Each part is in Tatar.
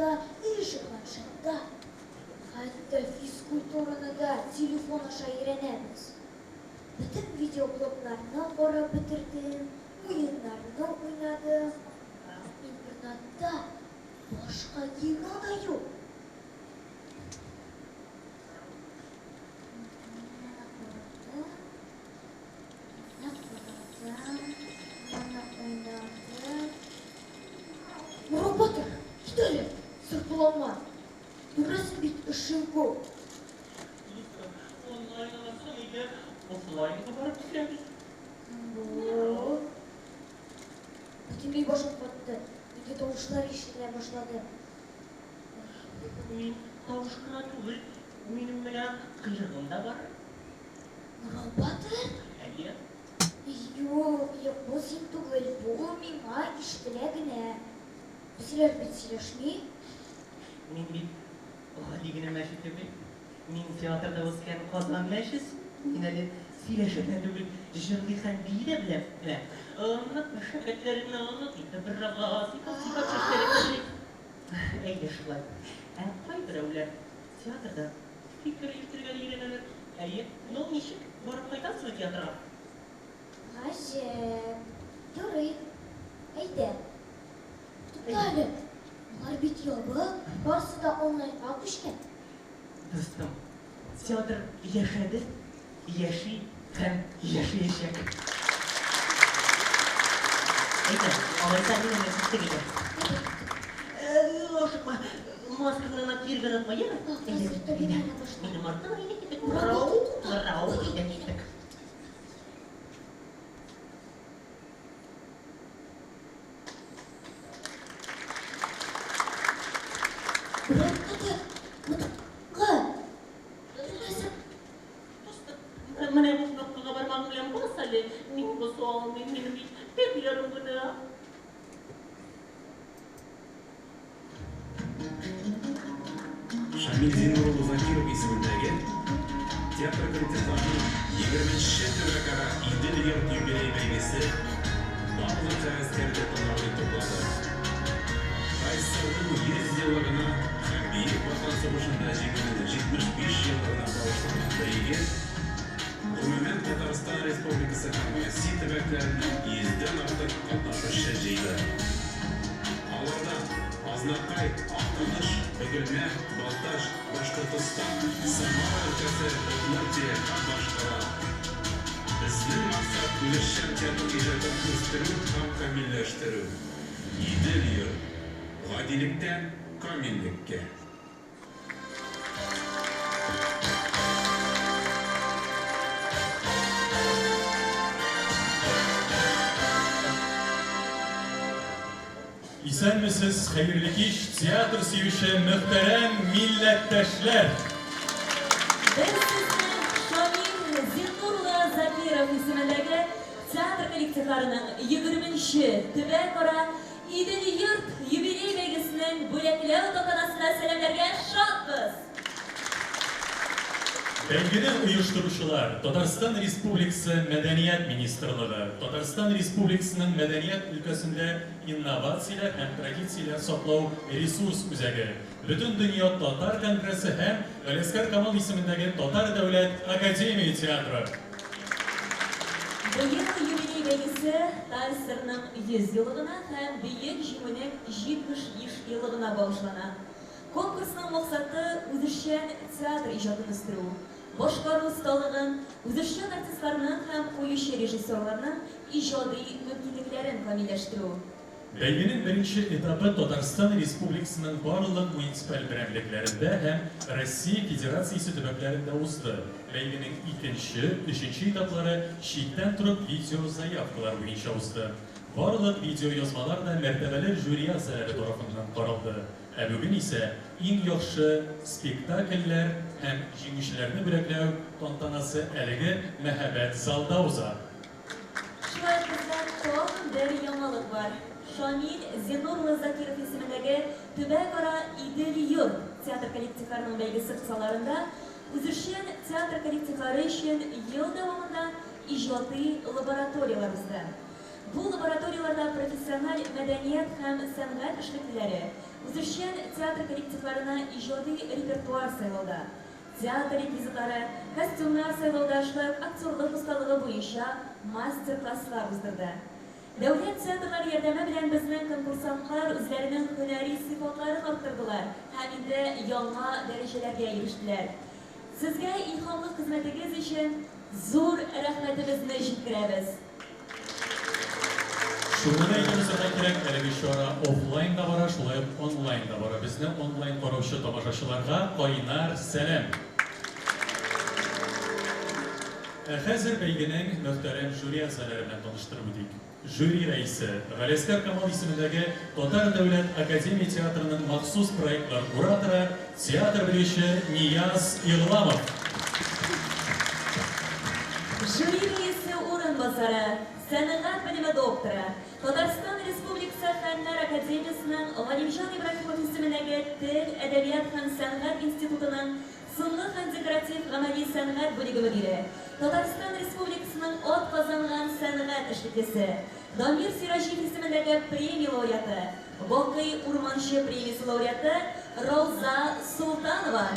да, эш планшетта. Хәтта физкультураны да телефон аша өйрәнәбез. Бөтен видеоблогларны карап бетердем, уеннарны уйнадым. Интернетта башка кино да юк. Моны карадым, моны карадым, моны уйнадым. Роботер, кит әле, сырпаланма. Күрәсең бит, эшем күп. Дустым, онлайн аласың, әйдә, офлайнга барып төшәбез. Бу. Бөтенләй башым катты. Инде тавышлар ишетелә башлады. Мин тавыш кына түгел, минем менә койрыгым да бар. Моралбатыр? Әйе. Юк, юк, бу син түгел, бу миңа ишетелә генә. Песиләр бит сөйләшми. Мин бит гади генә мәче түгел. Мин театрда үскән Казан мәчесе. Мин әле сөйләшә дә түгел, җырлый һәм бии дә беләм. Менә, оныт мәшәкатьләреңне, оныт инде бераз, сыйпап-сыйпап чәчләреңне. Әйдә шулай. Ә кайберәүләр театрда фикер йөртергә дә өйрәнәләр. Әйе, ну ничек, барып кайтасызмы театрга? Гаҗәп. Ярый. Әйдә. Тукта әле. Алар бит ябык, барысы да онлайнга күчкән. Дустым, театр яшәде, яши һәм яшәячәк. Әйдә, алайса мин әнә киттек әйдә. Ашыкма, маскаңны гына киергә онытма, яме? Хәзер табибәнә башлар. Минем арттан әйдә киттек. Рау, рау, әйдә киттек. Дустым, менә бу кнопкага бармагың белән бас әле. Мин баса алмыйм, минем бит тәпиләрем генә. Шамил Зиннур улы Закиров исемендәге театр коллективларының 20нче төбәкара Идел-йорт юбилей бәйгесе барлык һәвәскәрне танарлый туплады. ТАССРның 100 еллыгына һәм Бөек Ватан сугышында Җиңүнең 75 еллыгына багышланган бәйге, гомумән, Татарстан Республикасы һәм Россия төбәкләреннән йөздән артык катнашучы җыйды. Аларда Азнакай, Актаныш, Бөгелмә, Балтач, Башкортостан, Самара өлкәсе, Удмуртия һәм башкалар. Безнең максат, үзешчән театр иҗатын үстерү һәм камилләштерү. Идел-йорт. Гадилектән камиллеккә. Исәнмесез, хәерле кич, театр сөюче мөхтәрәм милләттәшләр! Без сезне Шамил Зиннур улы Закиров исемендәге театр коллективларының 20нче төбәкара Идел-йорт юбилей бәйгесенең бүләкләү тантанасында сәламләргә шатбыз! Бәйгене оештыручылар, Татарстан Республикасы Мәдәният министрлыгы, Татарстан Республикасының мәдәният өлкәсендә инновацияләр һәм традицияләр саклау ресурс үзәге, Бөтендөнья татар конгрессы һәм Галиәсгар Камал исемендәге Татар дәүләт академия театры. Быел юбилей бәйгесе ТАССРның 100 еллыгына һәм Бөек Җиңүнең 75 еллыгына багышлана. Конкурсның максаты, үзешчән театр иҗатын үстерү, башкару осталыгын, үзешчән артистларның һәм куючы режиссерларның иҗади мөмкинлекләрен камилләштерү. Бәйгенең беренче этабы Татарстан Республикасының барлык муниципаль берәмлекләрендә һәм Россия Федерациясе төбәкләрендә узды. Бәйгенең икенче, өченче этаплары читтән торып видеозаявкалар буенча узды. Барлык видеоязмалар да мәртәбәле жюри әгъзалары тарафыннан каралды. Ә бүген исә иң яхшы спектакльләр һәм җиңүчеләрне бүләкләү тантанасы әлеге мәһабәт залда уза. Шулай ук бездә тагын бер яңалык бар. Шамил Зиннур улы Закиров исемендәге төбәкара Идел-йорт театр коллективларының бәйгесе кысаларында үзешчән театр коллективлары өчен ел дәвамында иҗади лабораторияләр узды. Бу лабораторияләрдә профессиональ мәдәният һәм сәнгать эшлеклеләре үзешчән театр коллективларына иҗади репертуар сайлауда, театр реквизитлары, костюмнар сайлауда, шулай ук актерлык осталыгы буенча мастер-класслар уздырды. Дәүләт театрлары ярдәме белән безнең конкурсантлар үзләренең һөнәри сыйфатларын арттырдылар һәм инде яңа дәрәҗәләргә ирештеләр. Сезгә илһамлы хезмәтегез өчен зур рәхмәтебезне җиткерәбез. Шуны да әйтеп узарга кирәк, әлеге чара офлайн да бара, шулай ук онлайн да бара. Безне онлайн караучы тамашачыларга кайнар сәлам! Ә хәзер бәйгенең мөхтәрәм жюри әгъзалары белән таныштырып үтик. Жюри рәисе, Галиәсгар Камал исемендәге Татар дәүләт академия театрының махсус проектлар кураторы, театр белгече Нияз Игъламов. Жюри рәисе урынбасары, сәнгать белеме докторы, Татарстан Республикасы Фәннәр академиясенең Галимҗан Ибраһимов исемендәге Тел, әдәбият һәм сәнгать институтының Сынлы һәм декоратив-гамәли сәнгать бүлеге мөдире, Татарстан Республикасының атказанган сәнгать эшлеклесе, Дамир Сираҗиев исемендәге премия лауреаты, Бакый Урманче премиясе лауреаты Рауза Солтанова.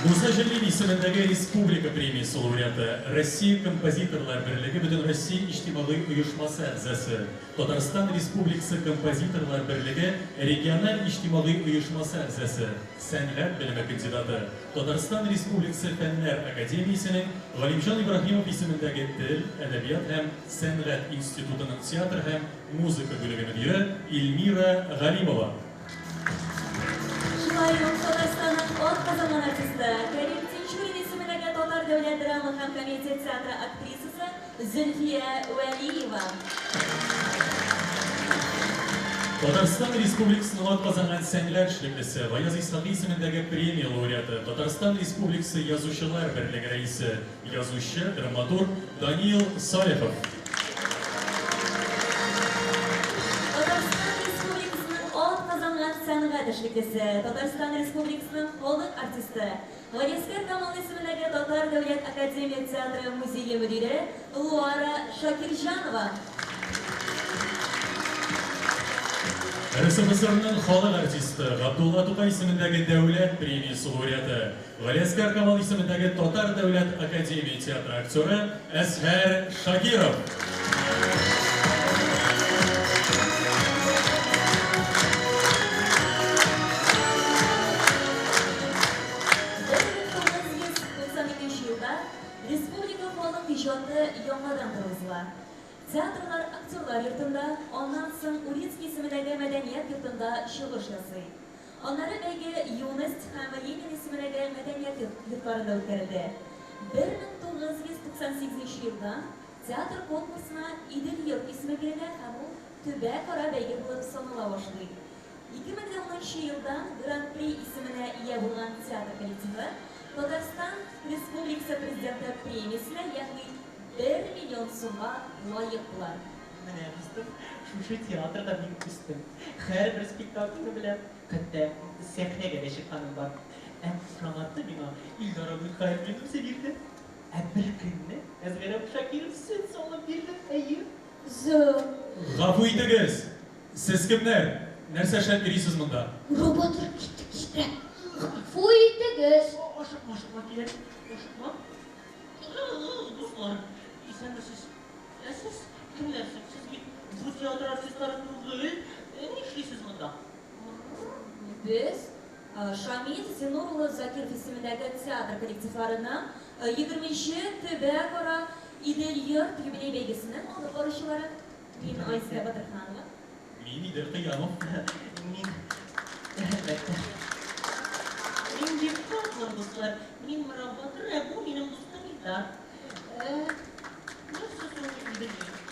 Муса Җәлил исемендәге республика премиясе лауреаты, Россия Композиторлар берлеге Бөтенроссия иҗтимагый оешмасы әгъзасы, Татарстан Республикасы Композиторлар берлеге региональ иҗтимагый оешмасы әгъзасы, сәнгать белеме кандидаты, Татарстан Республикасы Фәннәр академиясенең Галимҗан Ибраһимов исемендәге Тел, әдәбият һәм сәнгать институтының театр һәм музыка бүлеге мөдире Эльмира Галимова. Шулай ук Татарстанның атказанган артисты, Кәрим Тинчурин исемендәге Татар дәүләт драма һәм комедия театры актрисасы Зөлфия Вәлиева. Татарстан Республикасының атказанган сәнгать эшлеклесе, Гаяз Исхакый исемендәге премия лауреаты, Татарстан Республикасы Язучылар берлеге рәисе, язучы, драматург Даниил Салихов. Татарстан Республикасының атказанган сәнгать эшлеклесе, Татарстан Республикасының халык артисты, Галиәсгар Камал исемендәге Татар дәүләт академия театры музее мөдире Луара Шакирҗанова. РСФСРның халык артисты, Габдулла Тукай исемендәге дәүләт премиясе лауреаты, Галиәсгар Камал исемендәге Татар дәүләт академия театры актеры Әзһәр Шакиров. 1992 елда республика халык иҗаты яңадан торгызыла. Театрлар Актерлар йортында, аннан соң Урицкий исемендәге мәдәният йортында чыгыш ясый. Аннары бәйге Юность һәм Ленин исемендәге мәдәният йортларында үткәрелде. 1998 елдан театр конкурсына Идел-йорт исеме бирелә һәм ул төбәкара бәйге булып санала башлый. 2010 нчы елдан Гран-при исеменә ия булган театр коллективы Татарстан Республикасы Президенты премиясенә, ягъни бер миллион сумга лаек була. Менә, дустым, шушы театрда мин үстем. Һәрбер спектакльне беләм, хәтта сәхнәгә дә чыкканым бар. Ә кушаматны миңа Илдар абый Хәйруллин үзе бирде. Ә бер көнне Әзгәрәп Шакиров сөт салып бирде, әйе. Зө. Гафу итегез! Сез кемнәр? Нәрсә эшләп йөрисез монда? Роботр киттек тизрәк. Гафу итегез. Ашыкма, ашыкма, киләм. Ашыкма. Дуслар, исәнмесез. Ә сез кемнәр соң? Сез бит бу театр артистлары түгел. Нишлисез монда? Без, Шамил Зиннур улы Закиров исемендәге театр коллективларының егерменче төбәкара Идел-йорт юбилей бәйгесенең алып баручылары. Мин Айсия Батырханова. Мин Идел Кыямов. Мин, әлбәттә. Мин бик шатмын, дуслар. Мин Морат Батыр, ә бу минем дустым Илдар. Ә нәрсә соң Идел-йорт?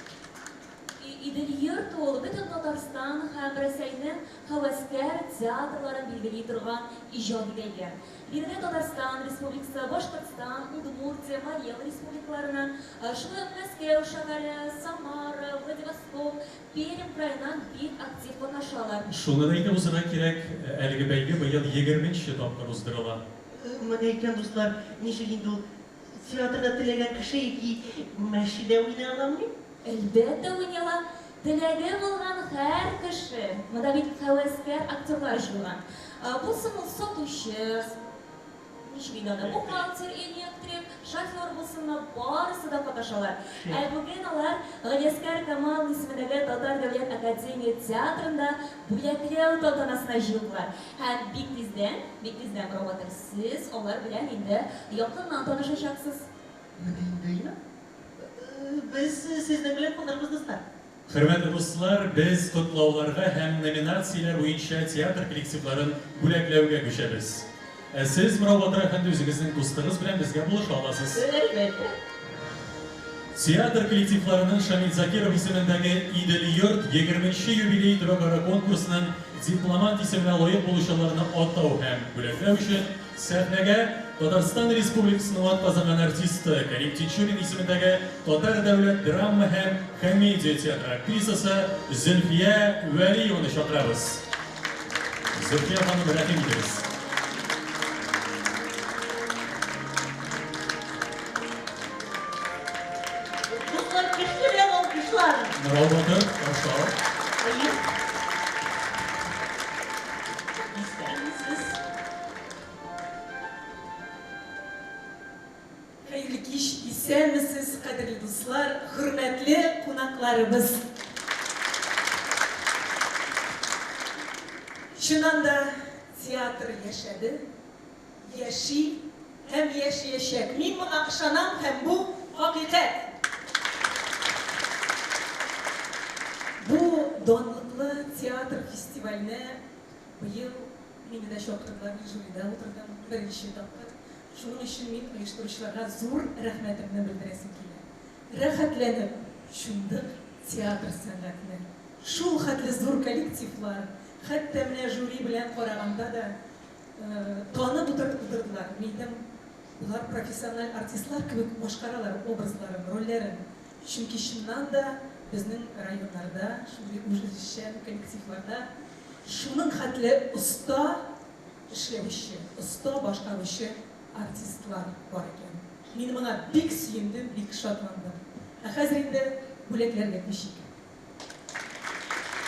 Идел-йорт ул, бөтен Татарстан һәм Рәсәйнең һәвәскәр театрларын билгели торган иҗади бәйге. Биредә Татарстан Республикасы, Башкортстан, Удмуртия, Марий Эл республикаларыннан, шулай ук Мәскәү шәһәре, Самара, Владивосток, Пермь краеннан бик актив катнашалар. Шуны да әйтеп узарга кирәк, әлеге бәйге быел егерменче тапкыр уздырыла. Менә икән, дуслар, ничек инде ул Театрда теләгән кеше яки мәче дә уйный аламыни? Әлбәттә уйный ала. Теләге булган һәр кеше. Монда бит һәвәскәр актерлар җыелган. Булсын ул сатучы, ничек инде аны, бухгалтер, электрик, шофер булсынмы, барысы да катнашалар. Ә бүген алар Галиәсгар Камал исемендәге Татар дәүләт академия театрында бүләкләү тантанасына җыелдылар. Һәм бик тиздән, бик тиздән, Мырау-батыр, сез алар белән инде якыннан танышачаксыз. Менә инде, әйме? Без сезнең белән калырбыз, дуслар. Хөрмәтле дуслар, без котлауларга һәм номинацияләр буенча театр коллективларын бүләкләүгә күчәбез. Ә сез, Мырау-батыр әфәнде, үзегезнең дустыгыз белән безгә булыша аласыз. Әлбәттә. Театр коллективларының Шамил Закиров исемендәге Идел-йорт егерменче юбилей төбәкара конкурсының дипломант исеменә лаек булучыларны атау һәм бүләкләү өчен сәхнәгә Татарстан Республикасының атказанган артисты, Кәрим Тинчурин исемендәге Татар дәүләт драма һәм комедия театры актрисасы Зөлфия Вәлиеваны чакырабыз. Зөлфия ханым, рәхим итегез. Дуслар, көчле белән алкышлар. Мырау батыр, каршы ал. Әйе. Исәнмесез. Хәерле кич, исәнмесез, кадерле дуслар, хөрмәтле кунакларыбыз. Чыннан да, театр яшәде, яши һәм яшиячәк. Мин моңа ышанам һәм бу хакыйкать. Бу данлыклы театр фестиваленә быел мине дә чакырдылар, мин жюрида утырдым беренче тапкыр. Шуның өчен мин оештыручыларга зур рәхмәтемне белдерәсем килә. Рәхәтләнеп чумдык театр сәнгатенә. Шул хәтле зур коллективлар, хәтта менә жюри белән караганда да танып утырдылар. Мин әйтәм, болар профессиональ артистлар кебек башкаралар образларын, рольләрен. Чөнки чыннан да безнең районнарда, шундый үзешчән коллективларда шуның хәтле оста эшләүче, оста башкаручы артистлар бар икән. Мин моңа бик сөендем, бик шатландым. Ә хәзер инде бүләкләргә күчик.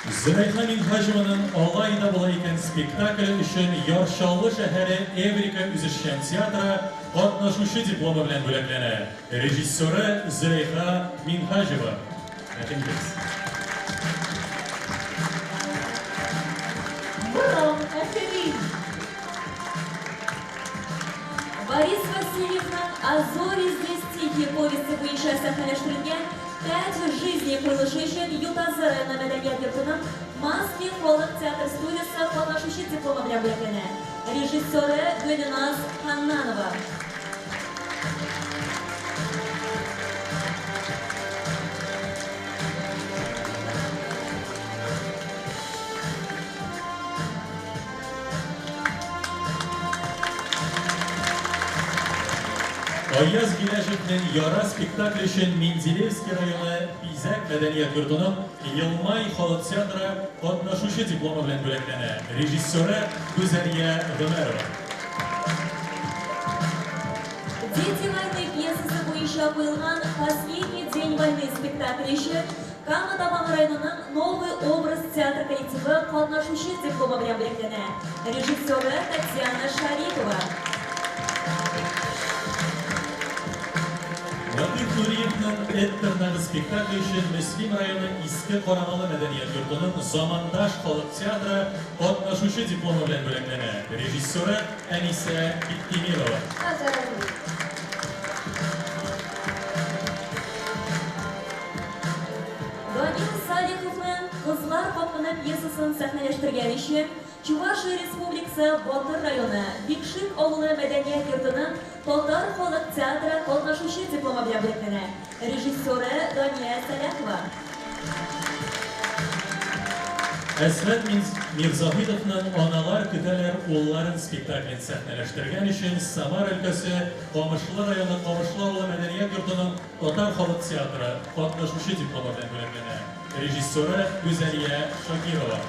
Зөләйха Минһаҗеваның Алай да була икән спектакле өчен Яр Чаллы шәһәре Эврика үзешчән театры катнашучы дипломы белән бүләкләнә. Режиссеры Зөләйха Минһаҗева. Рәхим итегез. Браво, афәрин! Борис Васильевның А зори здесь тихие повесте буенча сәхнәләштерелгән Пять жизней куелышы өчен Ютазы районы мәдәният йортының Маски халык театр студиясе катнашучы дипломы белән бүләкләнә. Режиссеры Гөлназ Ханнанова. Аяз Гиләҗевнең Яра спектакле өчен Менделеевский районы Бизәк мәдәният йортының Елмай халык театры катнашучы дипломы белән бүләкләнә. Режиссеры Гүзәлия Гомәрова. Дети войны пьесасы буенча куелган Последний день войны спектакле өчен Кама Тамагы районының Новый образ театр коллективы катнашучы дипломы белән бүләкләнә. Режиссеры Татьяна Шарипова. Латыйф Нуриевның Эт тырнагы спектакле өчен Мөслим районы Иске Карамалы мәдәният йортының Замандаш халык театры катнашучы дипломы белән бүләкләнә. Режиссеры Әнисә Биктимирова. Данил Салиховның Кызлар капкыны пьесасын сәхнәләштергән өчен Чувашия Республикасы Батыр районы Бикшик авылы мәдәният йортының Татар халык театры катнашучы дипломы белән бүләкләнә. Режиссеры Дания Сәлахова. Әсгать Мирзаһитовның Аналар көтәләр улларын спектаклен сәхнәләштергән өчен Самара өлкәсе Камышлы районы Камышлы авылы мәдәният йортының Татар халык театры катнашучы дипломы белән бүләкләнә. Режиссеры Гүзәлия Шакирова.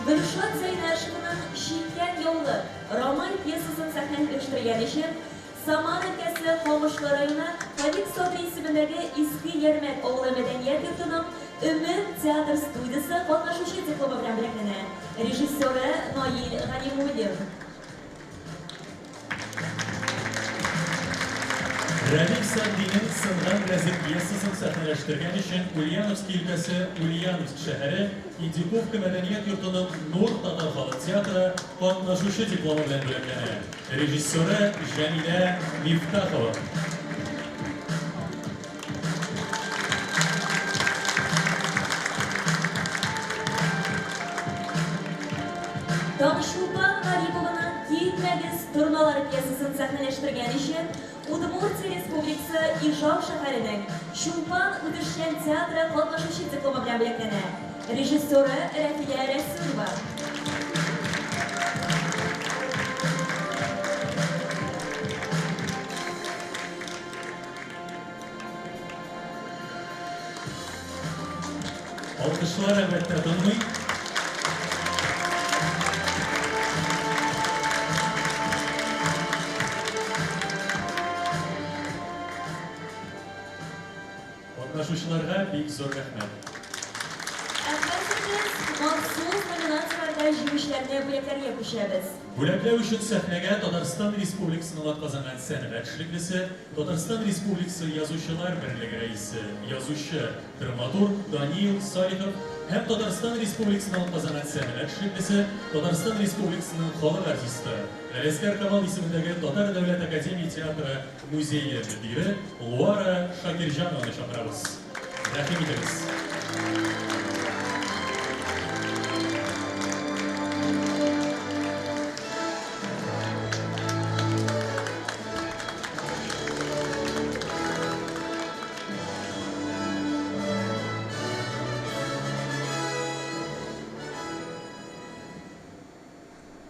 Гөлшат Зәйнәшеваның Чиккән яулык, Рамай пьесасын сәхнәләштергән өчен Самар өлкәсе Камышлы районы Фәдик Садри исемендәге Иске Ярмәк авылы мәдәният йортының Өмет театр студиясе катнашучы дипломы белән бүләкләнә. Режиссеры Наил Галимуллин. Рәдиф Сәгъдинең Сынган беләзек пьесасын сәхнәләштергән өчен Ульяновски өлкәсе Ульяновск шәһәре Индюковка мәдәният йортының Нур татар халык театры катнашучы дипломы белән бүләкләнә. Режиссеры Җәмилә Мифтахова. Таңчулпан Гарипованың Китмәгез, торналар пьесасын сәхнәләштергән өчен Удмуртия Республикасы Ижау шәһәренең Чулпан үзешчән театры катнашучы дипломы белән бүләкләнә. Режиссеры Рәфилә Рәсүлова. Алкышлар, әлбәттә, тынмый. Катнашучыларга бик зур рәхмәт. Ә хәзер без махсус номинацияләрдә җиңүчеләрне бүләкләргә күчәбез. Бүләкләү өчен сәхнәгә Татарстан Республикасының атказанган сәнгать эшлеклесе, Татарстан Республикасы Язучылар берлеге рәисе, язучы, драматург Даниил Салихов һәм Татарстан Республикасының атказанган сәнгать эшлеклесе, Татарстан Республикасының халык артисты, Галиәсгар Камал исемендәге Татар дәүләт академия театры музее мөдире Луара Шакирҗанованы чакырабыз. Рәхим итегез.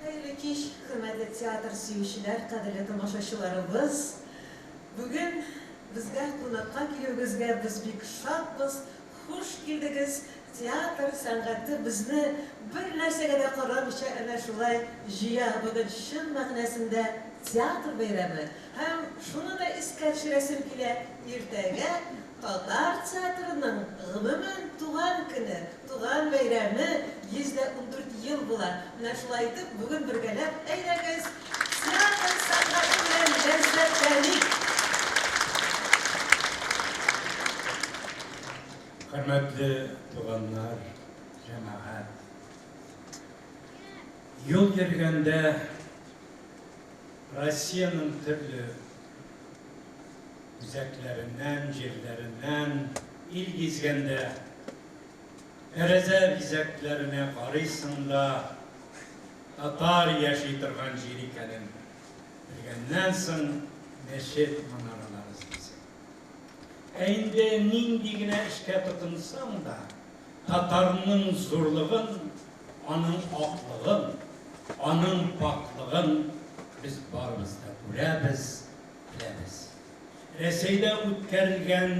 Хәерле кич, хөрмәтле театр сөючеләр, кадерле тамашачыларыбыз. Бүген безгә кунакка килүегезгә без бик шатбыз. Хуш килдегез! Театр сәнгате безне бер нәрсәгә дә карамыйча әнә шулай җыя. Бүген чын мәгънәсендә театр бәйрәме. Һәм шуны да искә төшерәсем килә, иртәгә татар театрының гомумән туган көне, туган бәйрәме 114 ел була. Менә шулай итеп, бүген бергәләп, әйдәгез, театр сәнгате белән ләззәтләник! Хөрмәтле туганнар, җәмәгать! Юл йөргәндә Россиянең төрле үзәкләреннән, җирләреннән ил гизгәндә, тәрәзә бизәкләренә карыйсың да, татар яши торган җир икәнен белгәннән соң, мәчет манаралары эзлисең. Ә инде нинди генә эшкә тотынсаң да, татарның зурлыгын, аның аклыгын, аның пакьлыгын без барыбыз да күрәбез, беләбез. Рәсәйдә үткәрелгән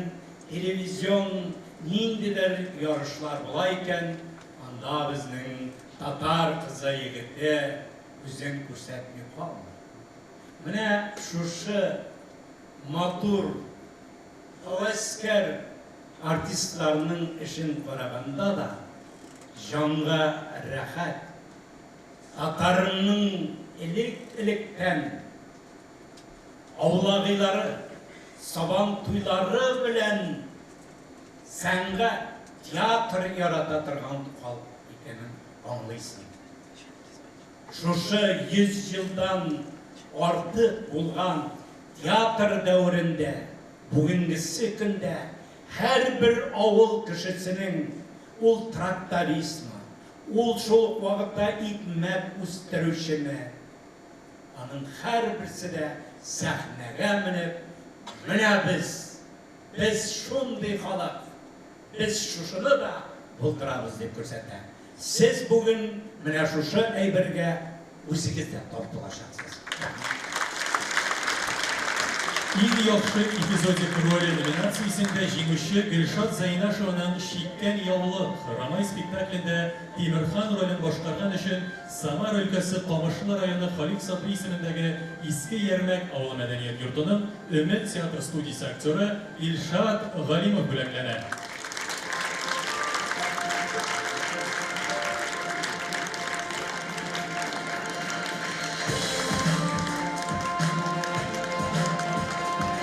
телевизион ниндидер ярышлар була икән, анда безнең татар кызы, егете үзен күрсәтми калмый. Менә шушы матур, һәвәскәр артистларның эшен караганда да җанга рәхәт. Татарның элек-электән аулагыйлары, сабан туйлары белән сәнгать, театр ярата торган халык икәнен аңлыйсың. Шушы 100 елдан артык булган театр дәверендә, бүгенгесе көндә һәрбер авыл кешесенең, ул трактористмы, ул шул ук вакытта икмәк үстерүчеме, аның һәрберсе дә сәхнәгә менеп, менә без, без шундый халык, без шушыны да булдырабыз дип күрсәтә. Сез бүген менә шушы әйбергә үзегез дә тартылачаксыз. Рәхмәт. Иң яхшы эпизодик роле номинациясендә җиңүче Гөлшат Зәйнашеваның Чиккән яулык Рамай спектаклендә Тимерхан ролен башкарган өчен Самар өлкәсе Камышлы районы Халик Садри исемендәге Иске Ярмәк авылы мәдәният йортының Өмет театр студиясе актеры Илшат Галимов бүләкләнә.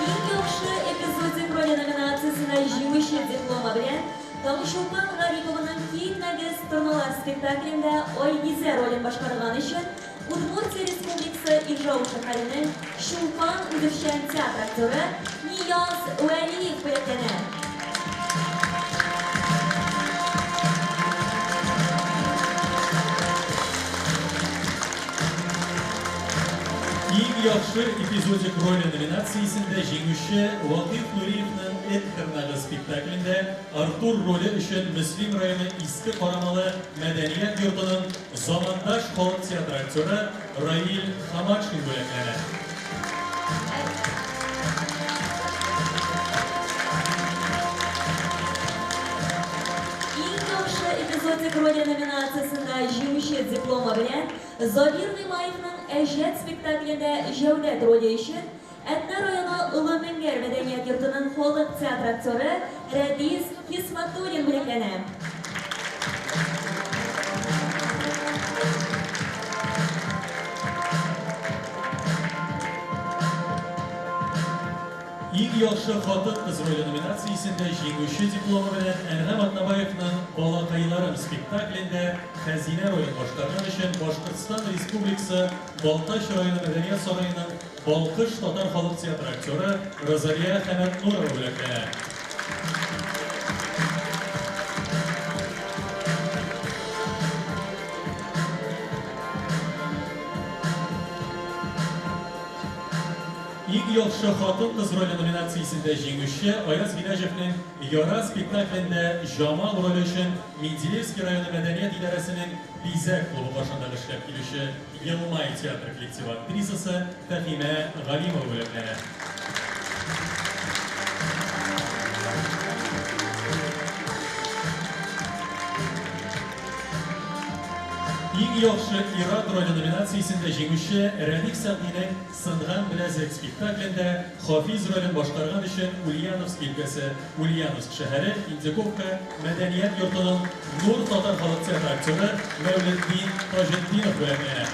Иң яхшы эпизодик роле номинациясендә җиңүче дипломы белән Таңчулпан Гарипованың Китмәгез, торналар спектаклендә Айгизә ролен башкарган өчен Удмуртия Республикасы Ижау шәһәренең Чулпан үзешчән театр актеры Нияз Вәлиев бүләкләнә. Иң яхшы эпизодик роле номинациясендә җиңүче Вакыйф Нуриевның Эт тырнагы спектаклендә Артур роле өчен Мөслим районы Иске Карамалы мәдәният йортының Замандаш халык театры актеры Раил Хаматшин бүләкләнә. Иң яхшы эпизодик роле номинациясендә җиңүче дипломы белән Забир Гыймаевның Әҗәт спектаклендә Җәүдәт роле өчен Әтнә районы Олы Мәңгәр мәдәният йортының халык театры актеры Рәдис Хисмәтуллин бүләкләнә. Иң яхшы хатын-кыз роле номинациясендә җиңүче дипломы белән Әнгам Атнабаевның Балакайларым спектаклендә Хәзинә ролен башкарган өчен Башкортстан Республикасы Балтач районы мәдәният сараеның Балкыш татар халык театры актеры Розалия Хәмәтнурова бүләкләнә. Иң яхшы хатын-кыз роле номинациясендә җиңүче Аяз Гыйләҗевнең Яра спектаклендә Җамал роле өчен Менделеевский районы мәдәният идарәсенең Бизәк клубы каршында эшләп килүче Елмай театр коллективы актрисасы Фәһимә Галимова бүләкләнә. Иң яхшы ир-ат роле номинациясендә җиңүче Рәдиф Сәгъдинең Сынган беләзек спектаклендә Хафиз ролен башкарган өчен Ульяновск өлкәсе Ульяновск шәһәре Индиковка мәдәният йортының Нур татар халык театры актеры Мәүлетдин Таҗетдинов бүләкләнә.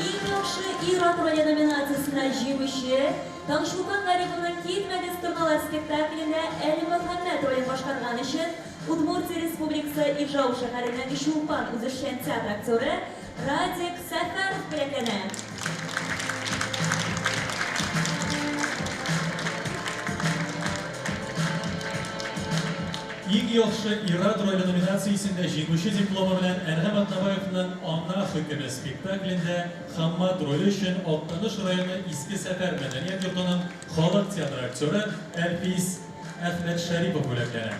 Иң яхшы ир-ат роле номинациясендә җиңүче Таңчулпан Гарипованың Китмәгез, торналар спектаклендә Әлмөхәммәт ролен башкарган өчен Удмуртия Республикасы Ижау шәһәренең Чулпан үзешчән театры актеры Радик Сәфәров бүләкләнә. Иң яхшы ир-ат роле номинациясендә җиңүче дипломы белән Әнгам Атнабаевның Ана хөкеме спектаклендә Хаммат роле өчен Актаныш районы Иске Сәфәр мәдәният йортының халык театры актеры Әлфис Әхмәтшәрипов бүләкләнә.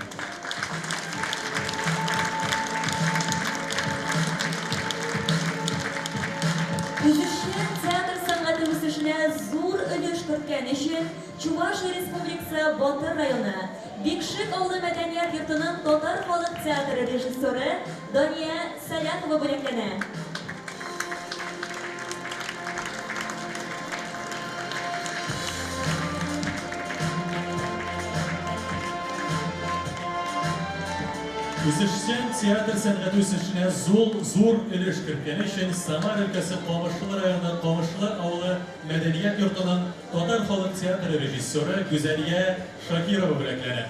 Үзешчән театр сәнгате үсешенә зур өлеш керткән өчен Чувашия Республикасы Батыр районы Бикшик авылы мәдәният йортының татар халык театры режиссеры Дания Сәлахова бүләкләнә. Үзешчән театр сәнгате үсешенә зул зур өлеш керткәне өчен Самар өлкәсе Камышлы районы Камышлы авылы мәдәният йортының татар халык театры режиссеры Гүзәлия Шакирова бүләкләнә.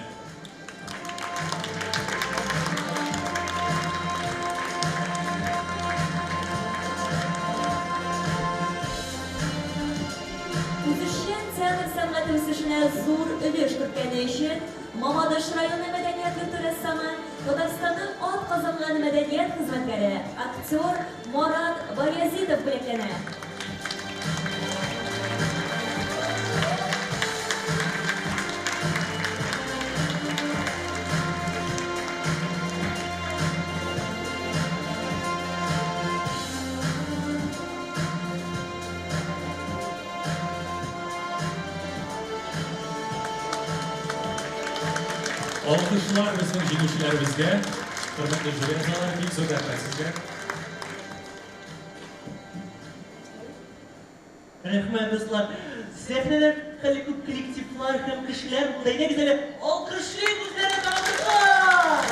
Үзешчән театр сәнгате үсешенә зур өлеш керткәне өчен Мамадыш районы мәдәният йорты рәссамы, Татарстанның атказанган мәдәният хезмәткәре, актер Марат Баязитов бүләкләнә. Алкышлар безнең җиңүчеләребезгә. Хөрмәтле жюри әгъзалары, бик зур рәхмәт сезгә. Рәхмәт, дуслар. Сәхнәдә хәле күп коллективлар һәм кешеләр булды. Әйдәгез әле, алкышлыйк үзләрен тамашачылар!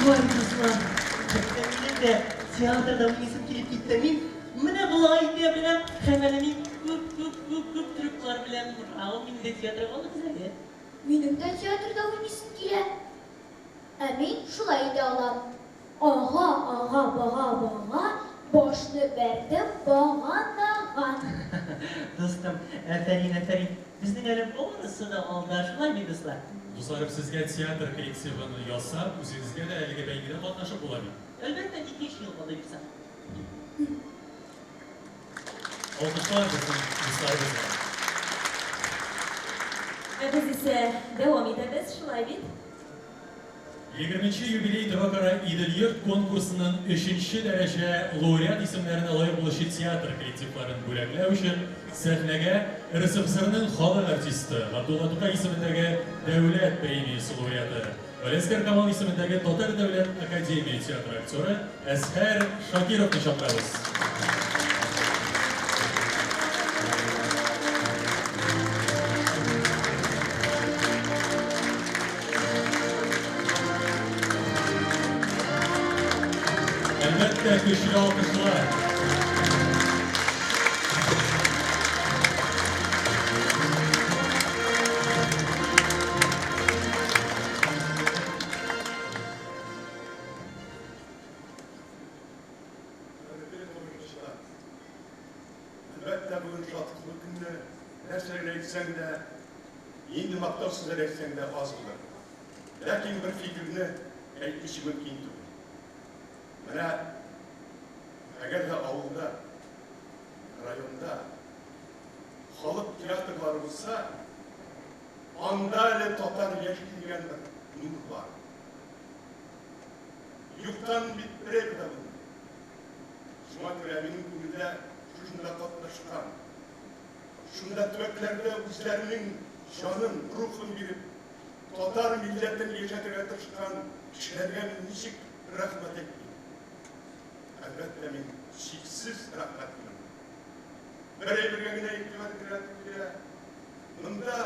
Ой, дуслар, хәтта минем дә театрда уйныйсым килеп китте. Мин менә болай итә беләм, һәм әле мин күп, күп, күп, күп трюклар беләм. Браво, мине дә театрга алыгыз әле. Минем дә театрда уйныйсым килә. Ә мин шулай итә алам. Ага, ага, бага, бага, башны бәрдем баганага. Дустым, афәрин, афәрин. Безнең әле барысы да алда, шулай бит, дуслар? Дусларым, сезгә театр коллективын ясап, үзегезгә дә әлеге бәйгедә катнашып була бит. Әлбәттә, икенче ел алай булса. Алкышлар безнең дусларыбызга. Ә без исә дәвам итәбез, шулай бит? 20 юбилей төбәкара Идел-йорт конкурсының 3 дәрәҗә лауреат исемнәренә лаек булучы театр коллективларын бүләкләү өчен сәхнәгә РСФСРның халык артисты Габдулла Тукай исемендәге дәүләт премиясе лауреаты, Галиәсгар Камал исемендәге Татар дәүләт академия театры актеры Әзһәр Шакировны чакырабыз. Әлбәттә, көчле алкышлар. Хөрмәтле тамашачылар, әлбәттә, бүген шатлыклы көнне, нәрсә генә әйтсәң дә, нинди мактау сүзләре әйтсәң дә аз булыр. Ләкин бер фикерне әйтмичә мөмкин түгел. Менә әгәр дә авылда, районда халык театрлары булса, анда әле татар яши дигән бер нур бар. Юктан бит берәү дә булмый. Шуңа күрә минем күңелдә шушында катнашкан, шунда төбәкләрдә үзләренең җанын, рухын биреп, татар милләтен яшәтергә тырышкан кешеләргә мин ничек рәхмәт әйтмим? Әлбәттә, мин чиксез рәхмәтлемен. Бер әйбергә генә игътибар итәргә туры килә. Монда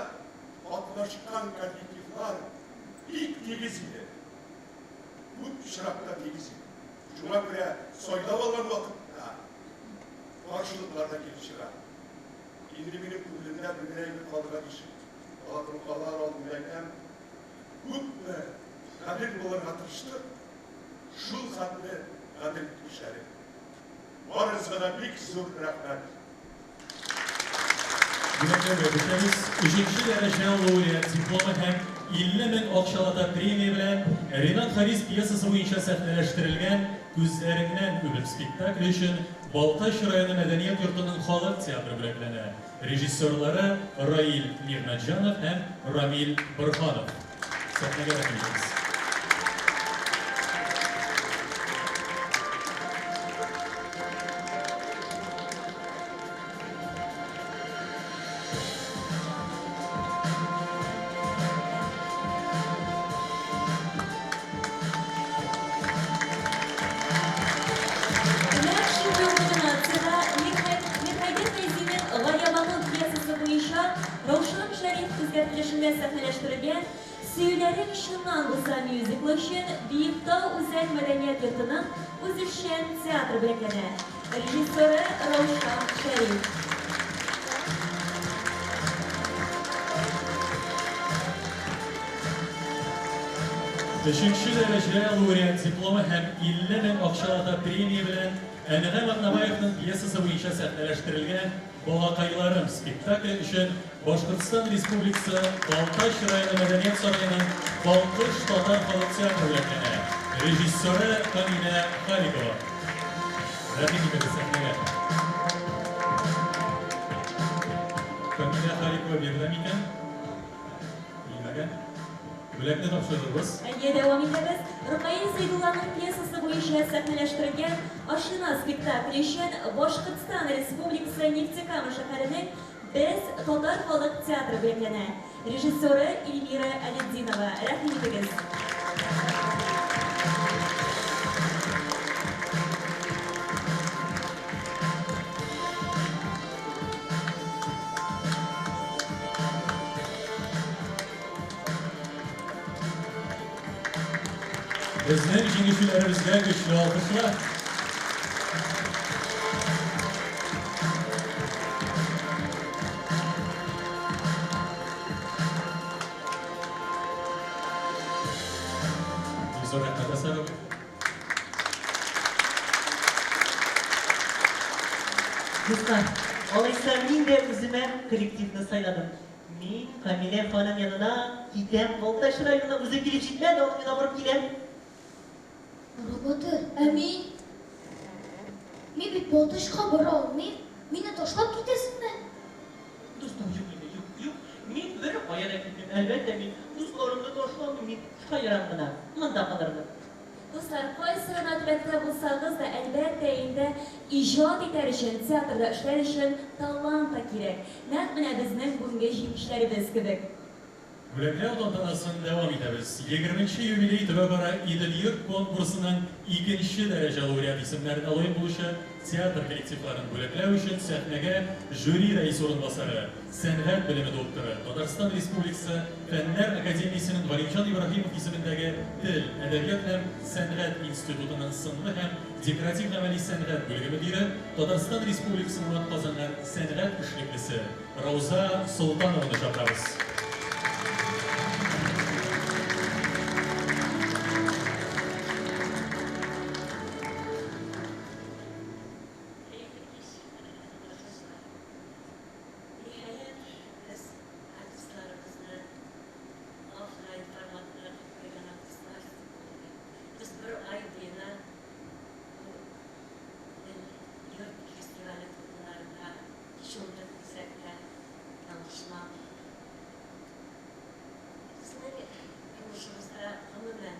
катнашкан коллективлар бик тигез иде. Күп очракта тигез иде. Шуңа күрә сайлап алган вакытта каршылыклар да килеп чыга. Инде минем күңелемдә бер генә әйбер калырга тиеш. Алар алдында әйтәм, күпме гадел булырга тырыштык, шул хәтле гадел эшләдек. Барыгызга да бик зур рәхмәт. Бүләкләргә күчәбез. Өченче дәрәҗә лауреат дипломы һәм 50 мең акчалата премия белән Ренат Харис пьесасы буенча сәхнәләштерелгән Күзләреңнән үбеп спектакле өчен Балтач районы мәдәният йортының халык театры бүләкләнә. Режиссерлары Раил Нигъмәтҗанов һәм Рамил Борһанов. Сәхнәгә рәхим итегез. Төбәк чемпионлыгына номинациядә Мирхәйдәр Фәйзинең Галиябану пьесасы буенча Раушан Шәриф үзгәртелешендә сәхнәләштерелгән Сөюләрең чыннан булса мюзиклы өчен Биектау үзәк мәдәният йортының үзешчән театры бүләкләнә. Режиссеры Раушан Шәриф. Өченче дәрәҗә лауреат дипломы һәм 50 мең акчалата премия белән Әнгам Атнабаевның пьесасы буенча сәхнәләштерелгән Балакайларым спектакле өчен Башкортстан Республикасы Балтач районы мәдәният сараеның Балкыш татар халык театры бүләкләнә. Режиссеры Камилә Халикова. Рәхим итегез сәхнәгә. Камилә Халикова биредә микән? Килмәгән. Бүләкне тапшырырбыз. Әйе, дәвам итәбез. Ркаил Зәйдулланың пьесасы буенча сәхнәләштерелгән Ашина спектакле өчен Башкортстан Республикасы Нефтекама шәһәренең Без татар халык театры бүләкләнә. Режиссеры Эльмира Алетдинова. Рәхим итегез. Безнең җиңүчеләребезгә көчле алкышлар. Зур рәхмәт, Әсәр абый. Дуслар, алайса мин дә үземә коллективны сайладым. Мин Камилә ханым янына китәм, Балтач районына үзе килеп җитмәде, аның янына барып киләм. Роботы, ә мин? Мин бит Балтачка бара алмыйм. Мине ташлап китәсеңме? Дустым, юк инде, юк, юк. Мин бер кая да китмим. Әлбәттә, мин дусларымны ташламыйм, мин шаярам гына. Монда калырмын. Дуслар, кайсы гына төбәктә булсагыз да, әлбәттә инде, иҗат итәр өчен, театрда эшләр өчен талант та кирәк. Нәкъ менә безнең бүгенге җиңүчеләребез кебек. Бүләкләү тантанасын дәвам итәбез. Егерменче юбилей төбәкара Идел-йорт конкурсының икенче дәрәҗә лауреат исемнәренә лаек булучы театр коллективларын бүләкләү өчен сәхнәгә жюри рәисе урынбасары, сәнгать белеме докторы, Татарстан Республикасы Фәннәр академиясенең Галимҗан Ибраһимов исемендәге Тел, әдәбият һәм сәнгать институтының сынлы һәм декоратив-гамәли сәнгать бүлеге мөдире, Татарстан Республикасының атказанган сәнгать эшлеклесе Рауза Солтанованы чакырабыз. Хәерле кич, кадерле тамашачылар! Ниһаять, без артистларыбызны офлайн форматына куйган артистлар булды. Без бер ай буена бу Идел йорт фестивале дулкыннарында чумдык дисәк тә, ялгышмам. Безнең тормышыбызда, гомумән,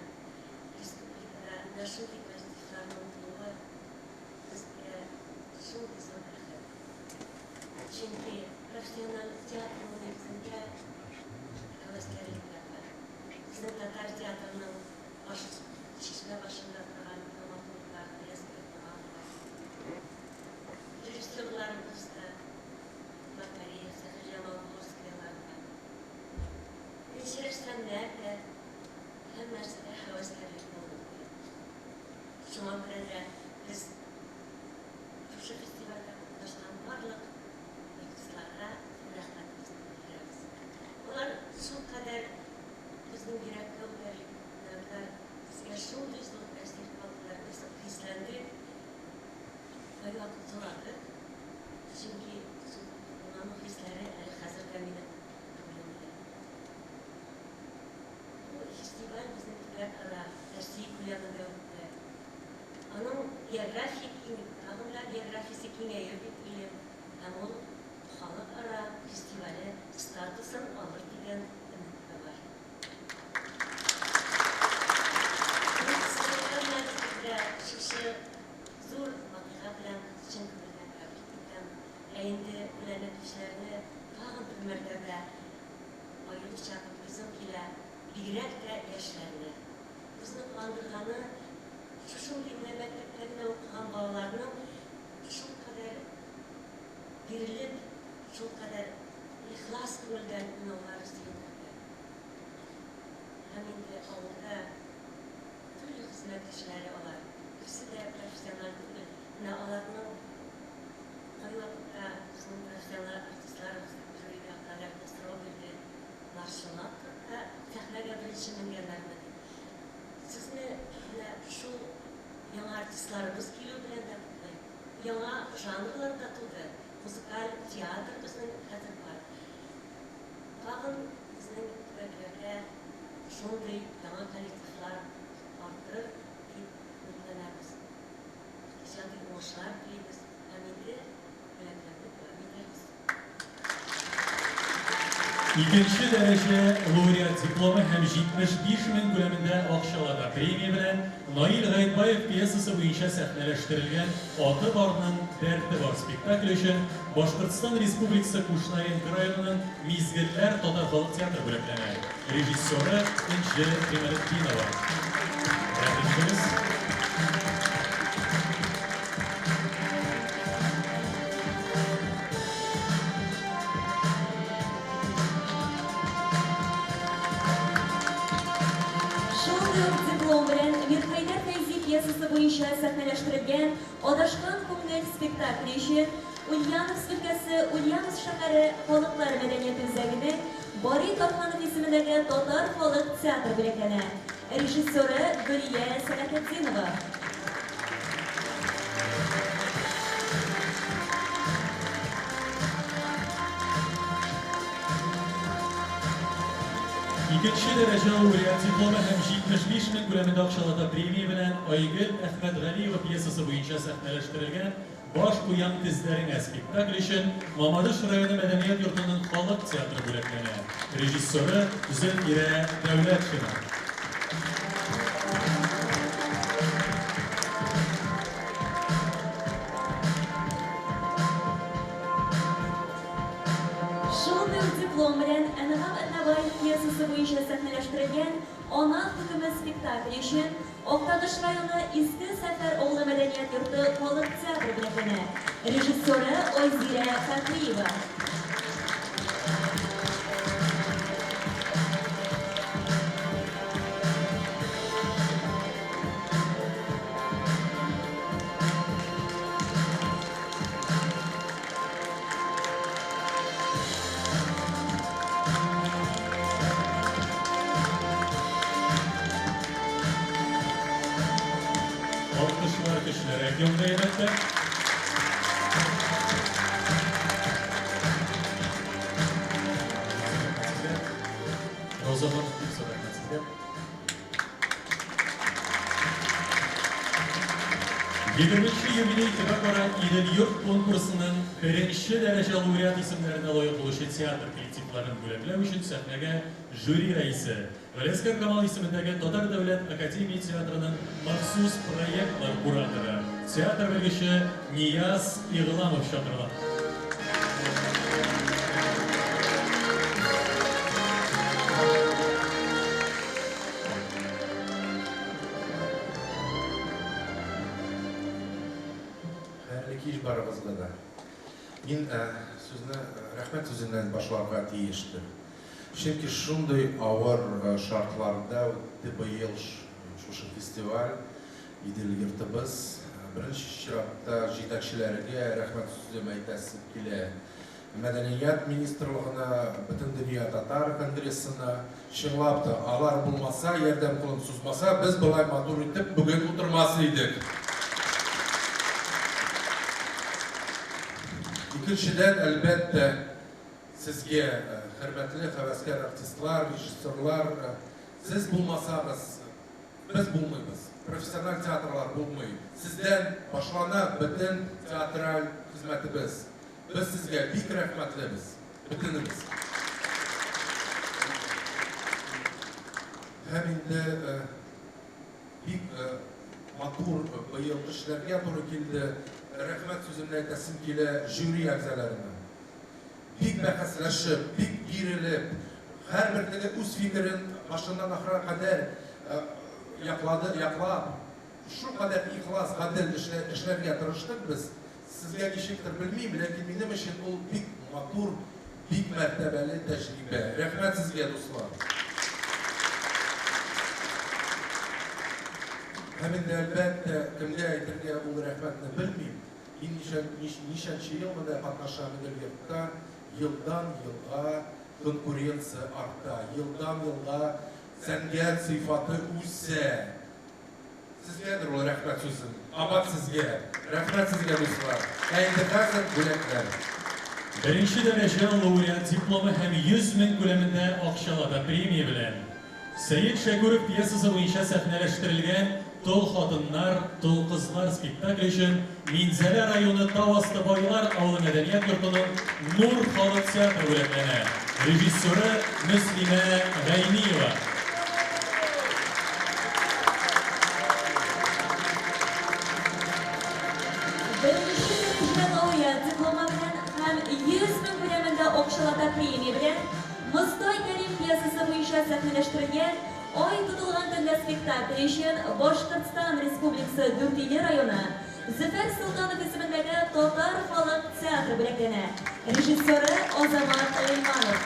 республикада менә шундый коллективларның булуы безгә шундый зур бәхет. Чөнки профессиональ театрның нигезендә һәвәскәрлек ята. Безнең татар театрының баш, чишмә башында торган драматурглар Нияз Бикмөхәммәтов, режиссерларыбыз да Макарьев, Сәхибҗамал Курскийлар да, беренче рәссамнар да, һәммәсе дә һәвәскәрлек булды. Шуңа күрә дә без шушы фестивальдә катнашкан барлык артистларга рәхмәтебезне белдерәбез. Алар шулкадәр безнең йөрәккә үтәрлек уйнадылар, безгә шундый зур тәэсир калдылар, без хисләндек, кайвакыт еладык, чөнки шул дулкынлану хисләре әле хәзер дә минем күңелемдә. Бу фестиваль безнең төбәкара, Россия күләмендә үтте. Аның география киң, тагын да географиясе киңәер дип уйлыйм һәм ул халыкара фестивале статусын алыр дигән өмет тә бар. Мин сезне һәммәгезне дә шушы зур вакыйга белән чын күңелдән тәбрик итәм. Ә инде бүләкләнүчеләрне тагын бер мәртәбә аеруча котлыйсым килә, бигрәк тә яшьләрне. Безне куандырганы, шушындый менә мәктәптә генә укыган балаларның шулкадәр бирелеп, шулкадәр ихлас күңелдән уйнаулары сөендерде. Һәм инде авылда төрле хезмәт кешеләре алар, берсе дә профессиональ түгел. Менә аларның кайвакытта безнең профессиональ артистларыбыз жюрига кадәр дә сорау бирде, алар чынлап торып та сәхнәгә беренче менгәннәрме дип. Сезне менә шул яңа артистларыбыз килү белән дә котлыйм. Яңа жанрлар да туды. Музыкаль театр безнең хәзер бар. Тагын безнең төбәкләрдә шундый яңа коллективлар артыр дип өметләнәбез. Иҗади уңышлар телибез һәм инде бүләкләрне дәвам итәбез. Икенче дәрәҗә лауреат дипломы һәм 75 мең күләмендә акчалата премия белән Наил Гаетбаев пьесасы буенча сәхнәләштерелгән Аты барның дәрте бар спектакле өчен Башкортстан Республикасы Кушнаренко районының Мизгелләр татар халык театры бүләкләнә. Режиссеры Энҗе Гыймадетдинова. Рәхим итегез. Шундый ук диплом белән Мирхәйдәр Фәйзи пьесасы буенча сәхнәләштерелгән Адашкан күңел спектакле өчен Ульяновск өлкәсе Ульяновск шәһәре Халыклар мәдәнияте үзәгенең Бари Тарханов исемендәге татар халык театры бүләкләнә. Режиссеры Гөлия Сәләхетдинова. Икенче дәрәҗә лауреат дипломы һәм 75 мең күләмендә акчалата премия белән Айгөл Әхмәтгалиева пьесасы буенча сәхнәләштерелгән Баш куям тезләреңә спектакль өчен Мамадыш районы мәдәният йортының халык театры бүләкләнә. Режиссеры Зөлфирә Дәүләтшина. Шундый ук диплом белән Әнгам Атнабаев пьесасы буенча сәхнәләштерелгән Ана хөкеме спектакле өчен Актаныш районы Иске Сәфәр авылы мәдәният йорты халык театры бүләкләнә. Режиссеры Айзирә Фәхриева. Алкышлар көчлерәк яңгырый, әлбәттә. Роза ханым, бик зур рәхмәт сезгә. Егерменче юбилей төбәкара Идел-йорт конкурсының беренче дәрәҗә лауреат исемнәренә лаек булучы театр коллективларын бүләкләү өчен сәхнәгә жюри рәисе, Галиәсгар Камал исемендәге Татар дәүләт академия театрының махсус проектлар кураторы, театр белгече Нияз Игъламов чакырыла. Хәерле кич барыгызга да. Мин сүзне рәхмәт сүзеннән башларга тиештер. Чөнки шундый авыр шартларда үтте быел шушы фестиваль, Идел йортыбыз. Беренче чиратта җитәкчеләргә рәхмәт сүзем әйтәсе килә. Мәдәният министрлыгына, Бөтендөнья татар конгрессына, чынлап та, алар булмаса, ярдәм кулын сузмаса, без болай матур итеп бүген утырмас идек. Икенчедән, әлбәттә, сезгә, хөрмәтле һәвәскәр артистлар, режиссерлар, сез булмасагыз, без булмыйбыз, профессиональ театрлар булмый. Сездән башлана бөтен театраль хезмәтебез. Без сезгә бик рәхмәтлебез, бөтенебез. Һәм инде бик матур быел эшләргә туры килде. Рәхмәт сүземне әйтәсем килә жюри әгъзаларына. Бик бәхәсләшеп, бик бирелеп, һәрбер теге үз фикерен башыннан ахырга кадәр яклады, яклап, шулкадәр ихлас, гадел эшләргә тырыштык без. Сезгә ничектер, белмим, ләкин минем өчен ул бик матур, бик мәртәбәле тәҗрибә. Рәхмәт сезгә, дуслар! Һәм инде, әлбәттә, кемгә әйтергә ул рәхмәтне белмим. Мин ничә, ничәнче ел менә катнашам Идел-Йортта, елдан-елга конкуренция арта, елдан-елга сәнгать сыйфаты үсә. Сезгәдер ул рәхмәт сүзем. Кабат сезгә. Рәхмәт сезгә, дуслар. Ә инде хәзер бүләкләр. Беренче дәрәҗә лауреат дипломы һәм 100 мең күләмендә акчалата премия белән Сәет Шәкүров пьесасы буенча сәхнәләштерелгән Тол хатыннар, тол кызлар спектакле өчен Минзәлә районы Тау асты Байлар авылы мәдәният йортының Нур халык театры бүләкләнә. Режиссеры Мөслимә Гайниева. Беренче дәрәҗә лауреат дипломы белән һәм 100 мең күләмендә акчалата премия белән Мостай Кәрим пьесасы буенча сәхнәләштерелгән Ай тотылган төнлә спектакле өчен Башкортстан Республикасы Дүртөйле районы Зөфәр Солтанов исемендәге Татар халык театры бүләкләнә. Режиссеры Азамат Гыйльманов.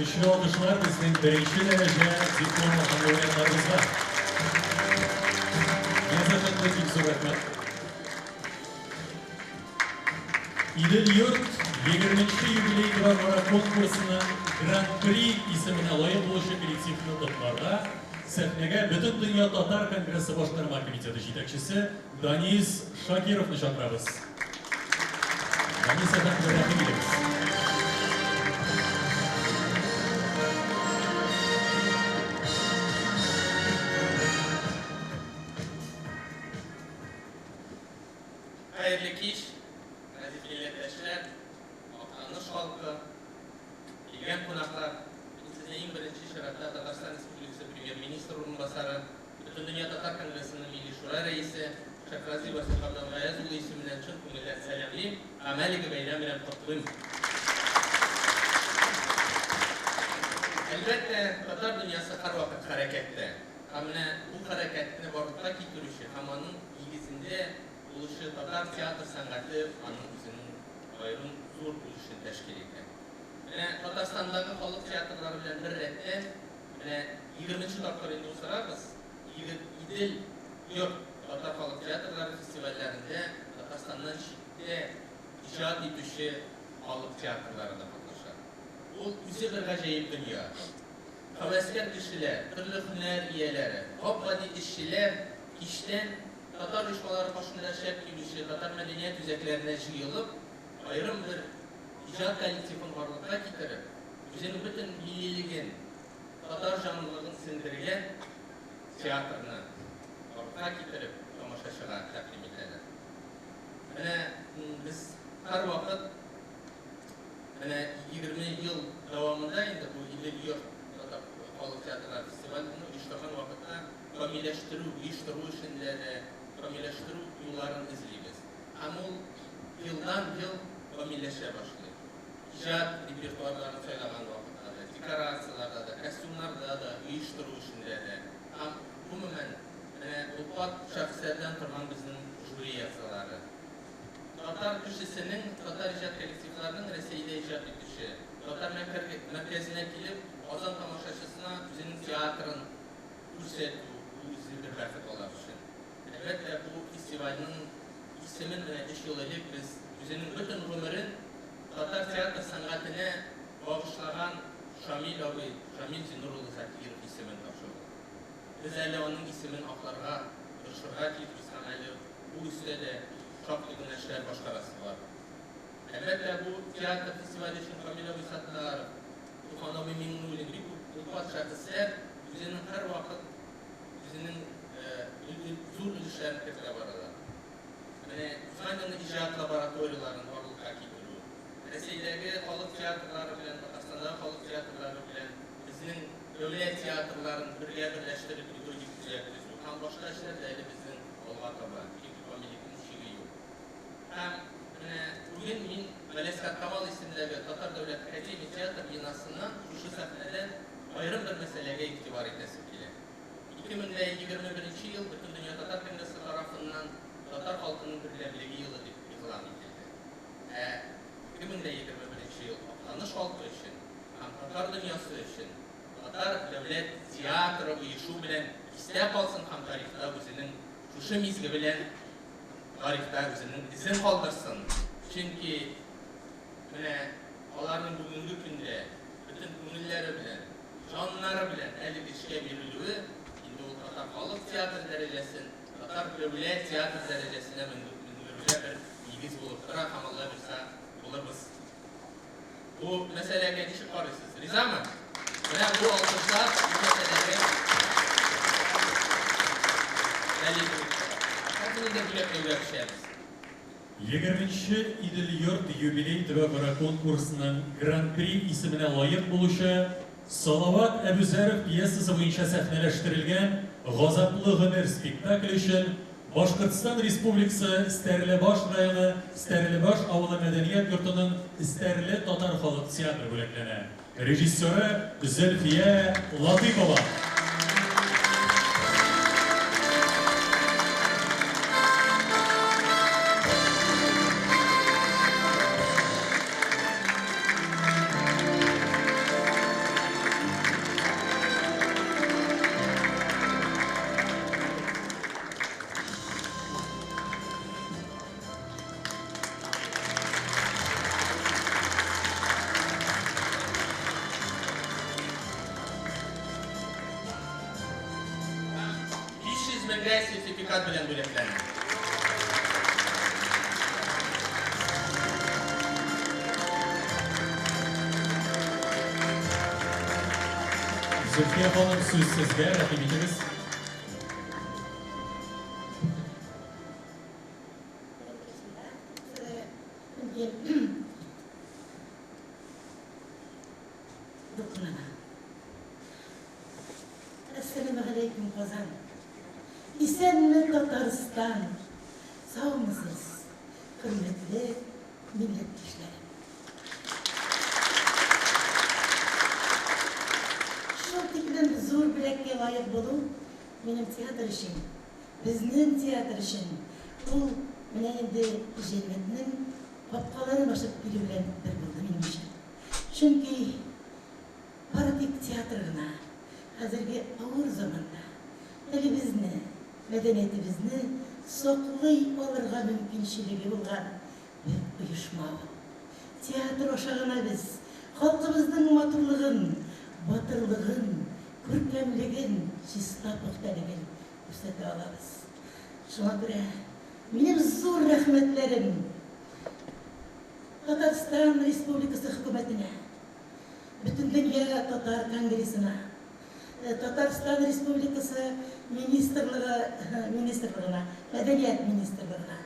Көчле алкышлар безнең беренче дәрәҗә диплом алган лауреатларыбызга. Нияз әфәнде, бик зур рәхмәт. Идел-йорт 20 нче юбилей төбәкара конкурсының Гран-при исеменә лаек булучы коллективны котларга сәхнәгә Бөтендөнья татар конгрессы башкарма комитеты җитәкчесе Данис Шакировны чакырабыз. Данис әфәнде, рәхим итегез. Хәерле кич, газиз милләттәшләр, Актаныш халкы, килгән кунаклар. Мин сезне иң беренче чиратта Татарстан Республикасы Премьер-министры урынбасары, Бөтендөнья татар конгрессының Милли Шура рәисе Шәйхразый Васил Габделгаяз улы исеменнән чын күңелдән сәламлим һәм әлеге бәйрәм белән котлыйм. Әлбәттә, татар дөньясы һәрвакыт хәрәкәттә. Һәм менә бу хәрәкәтне барлыкка китерүче һәм аның нигезендә булучы татар театр сәнгате аның үзенең аерым зур өлешен тәшкил итә. Менә Татарстандагы халык театрлары белән бер рәттән, менә егерменче тапкыр инде уздырабыз, Идел йорт татар халык театрлары фестивальләрендә Татарстаннан читтә иҗат итүче халык театрлары да катнаша. Ул үзе бер гаҗәеп дөнья. Һәвәскәр кешеләр, төрле һөнәр ияләре, гап-гади эшчеләр кичтән татар оешмалары каршында эшләп килүче татар мәдәният үзәкләренә җыелып, аерым бер иҗат коллективын барлыкка китереп, үзенең бөтен миллилеген, татар җанлылыгын сеңдергән театрны барлыкка китереп, тамашачыга тәкъдим итәләр. Менә без һәрвакыт менә 20 ел дәвамында инде бу Идел-йорт татар халык театрлары фестивален оештырган вакытта камилләштерү, оештыру эшендә дә камилләштерү юлларын эзлибез. Һәм ул елдан-ел камилләшә башлый. Иҗат репертуарларын сайлаган вакытта да, декорацияләрдә дә, костюмнарда да, оештыру эшендә дә. Һәм, гомумән, менә олпат шәхесләрдән торган безнең жюри әгъзалары. Татар кешесенең, татар иҗат коллективларының Рәсәйдә иҗат итүче, татар мәркәзенә килеп, Казан тамашачысына үзенең театрын күрсәтү, бу үзе бер бәхет алар өчен. Әлбәттә, бу фестивальнең исемен менә өч ел элек без үзенең бөтен гомерен татар театр сәнгатенә багышлаган Шамил абый, Шамил Зиннур улы Закиров исемен тапшырдык. Без әле аның исемен акларга тырышырга тиешбез һәм әле бу өстә дә шактый гына эшләр башкарасы бар. Әлбәттә, бу театр фестивале өчен Камил абый Саттаров, Туфан абый Миңнуллин, бик күп олпат шәхесләр үзенең һәрвакыт үзенең зур өлешләрен кертә баралар. Менә узган елны иҗат лабораторияләрен барлыкка китерү, Рәсәйдәге халык театрлары белән, Татарстандагы халык театрлары белән безнең дәүләт театрларын бергә берләштереп методик үзәк төзү һәм башка эшләр дә әле безнең алга таба, чөнки камиллекнең чиге юк. Һәм менә бүген мин Галиәсгар Камал исемендәге Татар дәүләт академия театр бинасыннан шушы сәхнәдән аерым бер мәсьәләгә игътибар итәсем килә. 2021 ел Бөтендөнья татар конгрессы тарафыннан Татар халкының бердәмлеге елы дип игълан ителде. Ә 2021 ел Актаныш халкы өчен һәм татар дөньясы өчен Татар дәүләт театры оешу белән истә калсын һәм тарихта үзенең шушы мизге белән тарихта үзенең эзен калдырсын. Чөнки менә аларның бүгенге көндә бөтен күңелләре белән, җаннары белән әлеге эшкә бирелүе инде. Инде ул татар халык театры дәрәҗәсен, татар дәүләт театр дәрәҗәсенә менгерүгә бер нигез булып тора һәм Алла бирса булырбыз. Бу мәсьәләгә ничек карыйсыз? Ризамы? Менә бу алкышлар бу мәсьәләгә дәлил булып тора. Хәзер инде бүләкләүгә күчәбез. Егерменче Идел-йорт юбилей төбәкара конкурсының Гран-при исеменә лаек булучы Салават Әбүзәров пьесасы буенча сәхнәләштерелгән Газаплы гомер спектакле өчен Башкортстан Республикасы Стәрлебаш районы Стәрлебаш авылы мәдәният йортының Эстәрле татар халык театры бүләкләнә. Режиссеры Зөлфия Латыйпова. Һәм 500 меңгә сертификат белән бүләкләнә. Зөлфия ханым, сүз сезгә, рәхим итегез. Дулкынлана. Әссәламегаләйкүм, Казан! Исәнме, Татарстан! Саумысыз, хөрмәтле милләттәшләрем! Шул тиклем зур бүләккә лаек булу минем театр өчен Безнең театр өчен ул менә инде җәннәтнең капкаларын ачып килү белән бер булды минемчә. Чөнки бары тик театр гына хәзерге авыр заманда телебезне, мәдәниятебезне саклый алырга мөмкинчелеге булган бер оешма ул. Театр аша гына без халкыбызның матурлыгын, батырлыгын, күркәмлеген, чиста-пөхтәлеген күрсәтә алабыз. Шуңа күрә минем зур рәхмәтләрем Татарстан Республикасы хөкүмәтенә, Бөтендөнья татар конгрессына, Татарстан Республикасы министрлыгы министрлыгына, мәдәният министрлыгына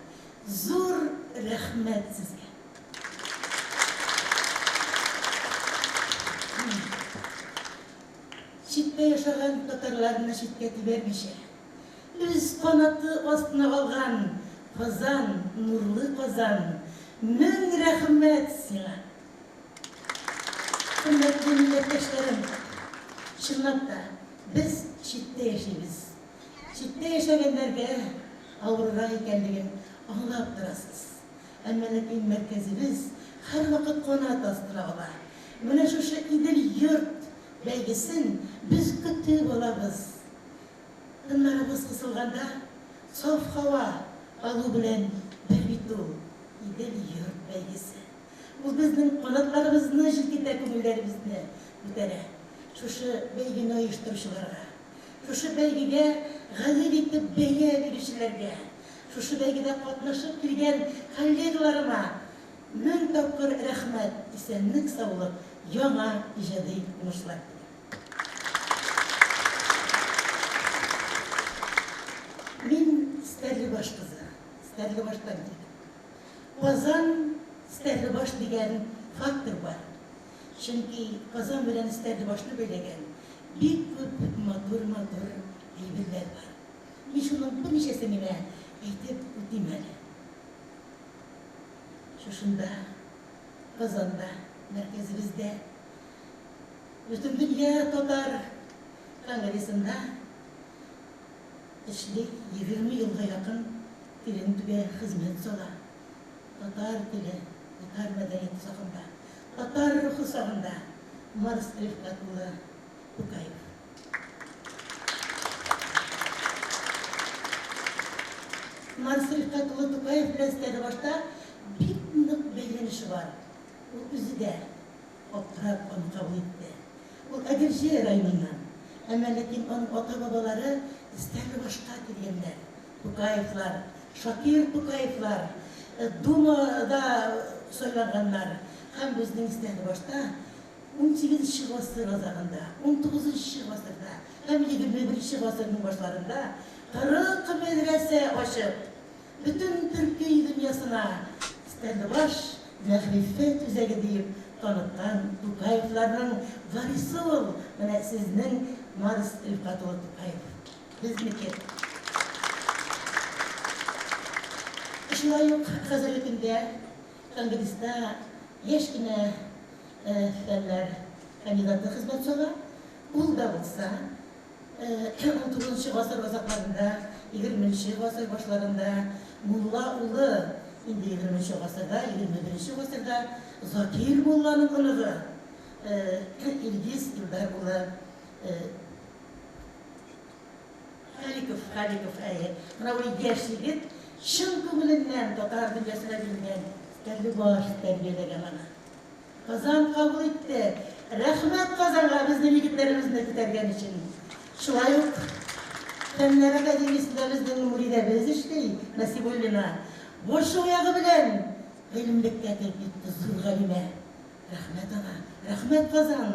зур рәхмәт сезгә. Читтә яшәгән татарларны читкә тибәрмичә, үз канаты астына алган Казан, нурлы Казан, мең рәхмәт сиңа! Хөрмәтле милләттәшләрем, чынлап та, без читтә яшибез. Читтә яшәгәннәргә авыррак икәнлеген аңлап торасыз. Әмма ләкин мәркәзебез һәрвакыт канат астына ала. Менә шушы Идел-йорт бәйгесен без көтеп алабыз. Тыннарыбыз кысылганда, саф һава алу белән бер бит ул Идел-йорт бәйгесе. Ул безнең канатларыбызны җилкетә, күңелләребезне күтәрә. Шушы бәйгене оештыручыларга, шушы бәйгегә гадел итеп бәя бирүчеләргә, шушы бәйгедә катнашып килгән коллегаларыма Мең тапкыр рәхмәт, исәнлек-саулык, яңа иҗади уңышлар телим. Мин Стәрлебаш кызы, Стәрлебаштан килдем. Казан, Стәрлебаш дигән фактор бар. Чөнки Казан белән Стәрлебашны бәйләгән бик күп матур-матур әйберләр бар. Мин шуның берничәсен генә әйтеп үтим әле. Шушында, Казанда, мәркәзебездә, Бөтендөнья татар конгрессында эшли, 20 елга якын тирән түгә хезмәт сала. Татар теле, татар мәдәнияте сагында, татар рухы сагында Марс Рифкать улы Тукаев. Марс Рифкать улы Тукаев белән Стәрлебашта бик нык бәйләнеше бар. Ул үзе дә аптырап аны кабул итте. Ул Әгерҗе районыннан. Әмма ләкин аның ата-бабалары Стәрлебашка килгәннәр. Тукаевлар, Шакир Тукаевлар Думада сайланганнар һәм безнең Стәрлебашта унсигезенче гасыр азагында, унтугызынчы гасырда һәм 21нче гасырның башларында 40 мәдрәсә ачып, бөтен төрки дөньясына Стәрлебаш мәгърифәт үзәге диеп таныткан Тукаевларның варисы ул, менә сезнең Марс Рифкать улы Тукаев. Безнеке. Шулай ук хәзерге көндә конгресста яшь кенә фәннәр кандидаты хезмәт сала. Ул да булса, унтугызынчы гасыр азакларында, егерменче гасыр башларында мулла улы, инде егерменче гасырда, 21нче гасырда Закир мулланың оныгы Илгиз Илдар улы Халиков, Халиков, әйе. Менә ул яшь егет чын күңеленнән татар дөньясына бирелгән Стәрлебаш тәрбияләгән аны. Казан кабул итте. Рәхмәт Казанга безнең егетләребезне күтәргән өчен. Шулай ук Фәннәр академиясендә безнең Муридәбез эшли, Насибуллина. Башы-аягы белән гыйлемлеккә кереп китте зур галимә. Рәхмәт аңа, рәхмәт, Казан!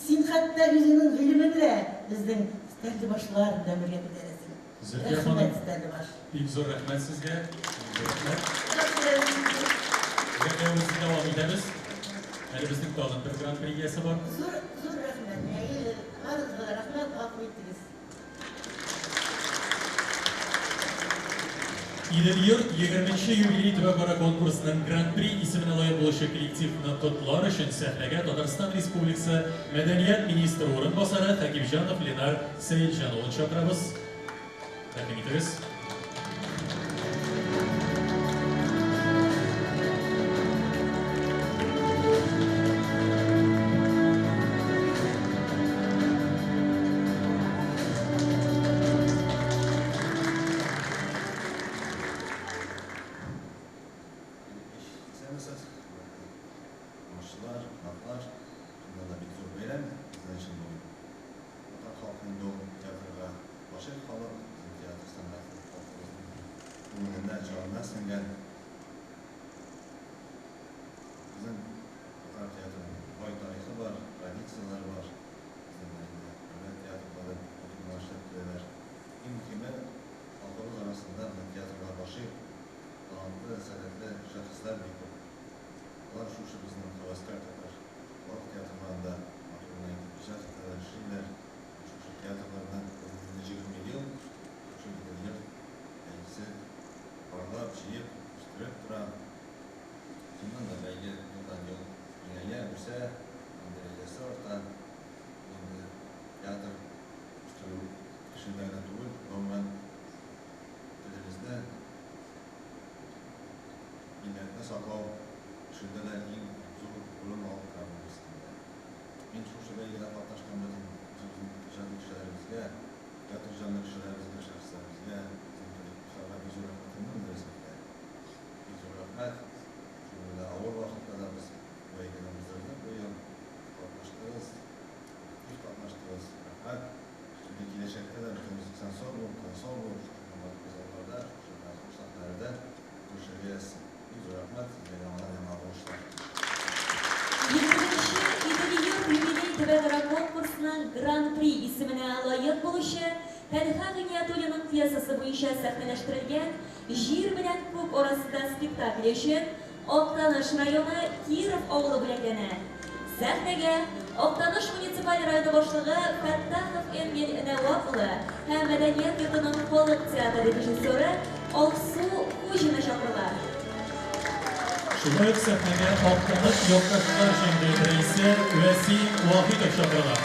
Син хәтта үзеңнең гыйлемен дә безнең Стәрлебашлар белән бергә күтәрәсең. Зөлфия ханым, Рәхмәт, Стәрлебаш! бик зур рәхмәт сезгә. Бик зур рәхмәт. Әңгәмәбезне дәвам итәбез. Әле безнең тагын бер гран-при иясе бар. Зур, зур рәхмәт. Әйе, барыгызга да рәхмәт, гафу итегез. Идел-йорт егерменче юбилей төбәкара конкурсының Гран-при исеменә лаек булучы коллективны котлар өчен сәхнәгә Татарстан Республикасы мәдәният министры урынбасары Хәкимҗанов Ленар Сәетҗан улын чакырабыз. Рәхим итегез. Исәнмесез, хөрмәтле тамашачылар, кунаклар. Чыннан да бик зур бәйрәм безнең өчен бүген. Татар халкы инде ул театрга гашыйк халык, безнең театр сәнгате халкыбызның күңеленә, җанына сеңгән. Безнең татар театрының бай тарихы бар, традицияләре бар. Безнең менә инде дәүләт театрлары матур гына эшләп киләләр. Иң мөһиме, халкыбыз арасында менә театрга гашыйк, талантлы, сәләтле шәхесләр бик күп. Алар шушы безнең һәвәскәр татар халык театрларында матур гына итеп иҗат итәләр, эшлиләр. Һәм шушы театрларны бүген инде 20 ел шушы Идел-йорт бәйгесе барлап, җыеп, үстереп тора. Чыннан да бәйге елдан-ел киңәя, үсә, аның дәрәҗәсе арта. Бу инде театр үстерү эшендә генә түгел, гомумән, телебезне, милләтне саклау эшендә дә иң зур урын алып тора бүгенге көндә. Мин шушы бәйгедә катнашкан бөтен үзебезнең иҗади кешеләребезгә, театр җанлы кешеләребезгә, шәхесләребезгә, безнең коллективларга бик зур рәхмәтемне белдерәсем килә. Бик зур рәхмәт. Шундый да авыр вакытта да без бу бәйгене уздырдык быел. Катнаштыгыз, актив катнаштыгыз. Рәхмәт. Инде киләчәктә дә бөтенебез исән-сау булып, тән-сау булып, шушы матур залларда, шушы матур сәхнәләрдә күрешергә язсын. Бик зур рәхмәт сезгә, яңадан-яңа уңышлар. Егерменче Идел-йорт юбилей төбәкара конкурсының Гран-при исеменә лаек булучы Тәлха Гыйниятуллиның пьесасы буенча сәхнәләштерелгән Җир белән күк арасында спектакле өчен Актаныш районы Киров авылы бүләкләнә. Сәхнәгә Актаныш муниципаль районы башлыгы Фәттахов Энгель Нәвап улы һәм Мәдәният йортының халык театры режиссеры Алсу Хуҗина чакырыла. Шулай ук сәхнәгә Актаныш якташлар җәмгыяте рәисе Вәсим Вахитов чакырыла.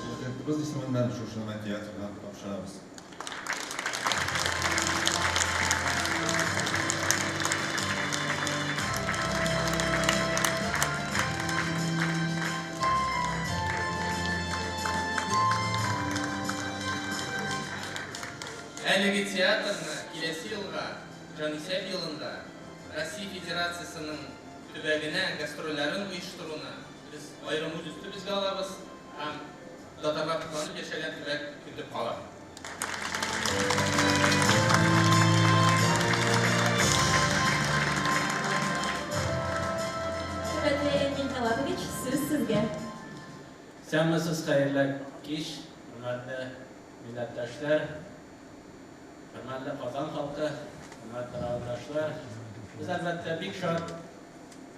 Президентыбыз исеменнән шушыны менә театрга тапшырабыз. Әлеге театрны киләсе елга, җанисәп елында, Россия Федерациясенең төбәгенә гастрольләрен оештыруны без аерым үз өстебезгә алабыз һәм татарлар тупланып яшәгән төбәк көтеп кала. Хөрмәтле Эмиль Талапович, сүз сезгә. Исәнмесез, хәерле кич, хөрмәтле милләттәшләр, хөрмәтле Казан халкы, хөрмәтле райондашлар. Без, әлбәттә, бик шат.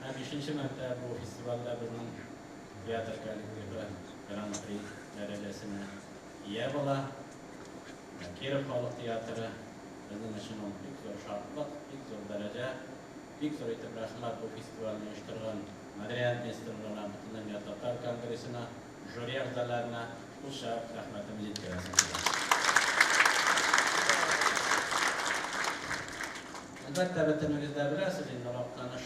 Менә бишенче мәртәбә бу фестивальдә безнең театр коллективы Гран-при дәрәҗәсенә ия була. Киров халык театры безнең өчен ул бик зур шатлык, бик зур дәрәҗә. Бик зур итеп рәхмәт бу фестивальне оештырган Мәдәният министрлыгына, Бөтендөнья татар конгрессына, жюри әгъзаларына шул чак рәхмәтемне җиткерәсем килә. Әлбәттә, бөтенегез дә беләсез инде, Актаныш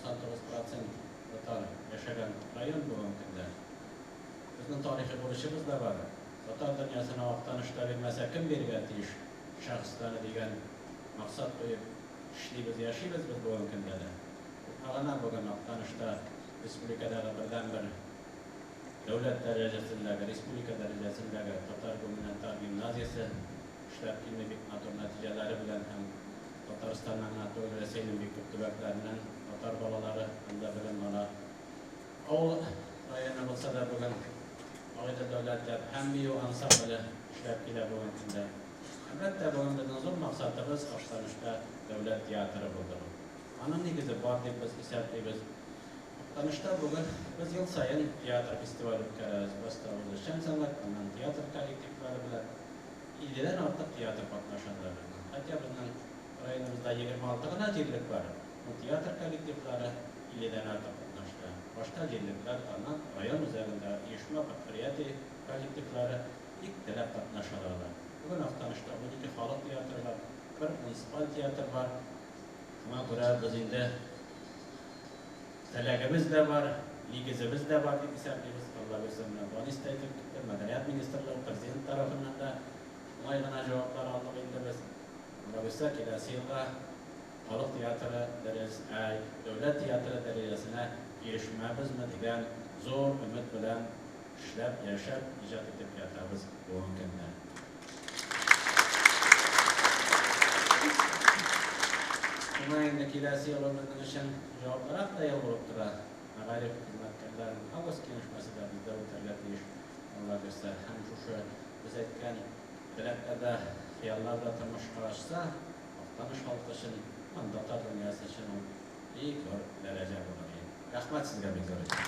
99 процент татар яшәгән район бүгенге көндә. Безнең тарихи бурычыбыз да бар. Татар дөньясына Актаныш та бирмәсә, кем бирергә тиеш шәхесләре дигән максат куеп эшлибез, яшибез без бүгенге көндә дә. Юкка гына бүген Актанышта республикадагы бердәнбер дәүләт дәрәҗәсендәге, республика дәрәҗәсендәге татар гуманитар гимназиясе эшләп килми бик матур нәтиҗәләре белән һәм Татарстаннан гына түгел, Рәсәйнең бик күп төбәкләреннән татар балалары анда белем ала. Авыл районы булса да бүген Агыйдел дәүләт җыр һәм бию ансамбле эшләп килә бүгенге көндә. Әлбәттә, бүген безнең зур максатыбыз, Актанышта дәүләт театры булдыру. Аның нигезе бар дип без исәплибез. Актанышта бүген без ел саен театр фестивале үткәрәбез. Башта үзешчән сәнгать, аннан театр коллективлары белән. Илледән артык театр катнаша анда безнең. Хотя безнең районыбызда 26 гына җирлек бар, но театр коллективлары илледән артык катнашты. Башта җирлекләр, аннан район үзәгендә оешма, предприятие коллективлары бик теләп катнашалар алар. Бүген Актанышта 12 халык театры бар, бер муниципаль театр бар. Шуңа күрә без инде теләгебез дә бар, нигезебез дә бар дип исәплибез. Алла бирсә, менә Данис та әйтеп китте, Мәдәният министрлыгы, Президент тарафыннан да уңай гына җаваплар алдык инде без. Алла бирсә, киләсе елга халык театры дәрәҗәсе, әй, дәүләт театры дәрәҗәсенә ирешмәбезме дигән зур өмет белән эшләп, яшәп, иҗат итеп ятабыз бүгенге көндә. Шуңа инде киләсе елы безнең өчен җаваплырак та ел булып тора. Мәгариф хезмәткәрләренең август киңәшмәсе дә бездә үтәргә тиеш, Алла бирсә. Һәм шушы без әйткән теләкләр дә, хыяллар да тормышка ашса, Актаныш халкы өчен һәм татар дөньясы өчен ул бик зур дәрәҗә булыр иде. Рәхмәт сезгә бик зур итеп.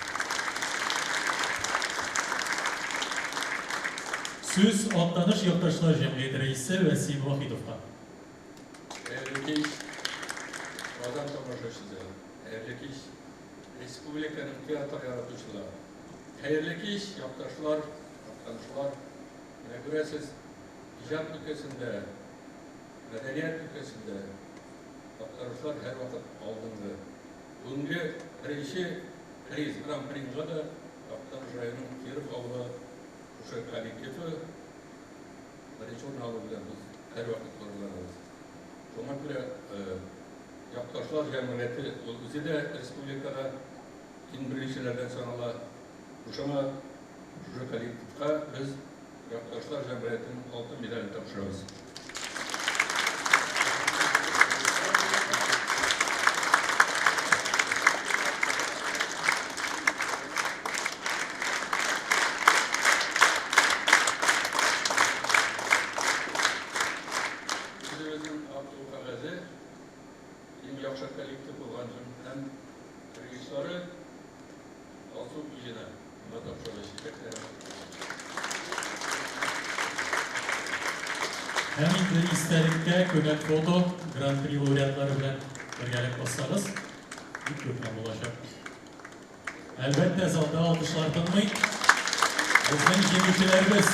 Сүз Актаныш якташлар җәмгыяте рәисе Вәсим Вахитовка. Хәерле кич, Казан тамашачысы! Хәерле кич, республиканың театр яратучылары! Хәерле кич, якташлар, якташлар! Менә күрәсез, иҗат өлкәсендә, мәдәният өлкәсендә Актанышлар һәрвакыт алдынгы. Бүгенге беренче приз, гран-принга да Актаныш районының Киров авылы шушы коллективы беренче урын алу белән без һәрвакыт горурланабыз. Шуңа күрә Якташлар җәмгыяте ул үзе дә республикада иң беренчеләрдән санала. Шушыңа шушы коллективка без Якташлар җәмгыятенең алтын медален тапшырабыз. Үзебезнең ак кәгазе иң яхшы коллектив булган өчен һәм режиссеры Алсу Хуҗина. Аңа тапшырабыз чәчәкләр. Һәм инде истәлеккә күмәк фото Гран-при лауреатлары белән бергәләп бассагыз, бик күркәм булачак. Әлбәттә, залда алкышлар тынмый. Безнең җиңүчеләребез.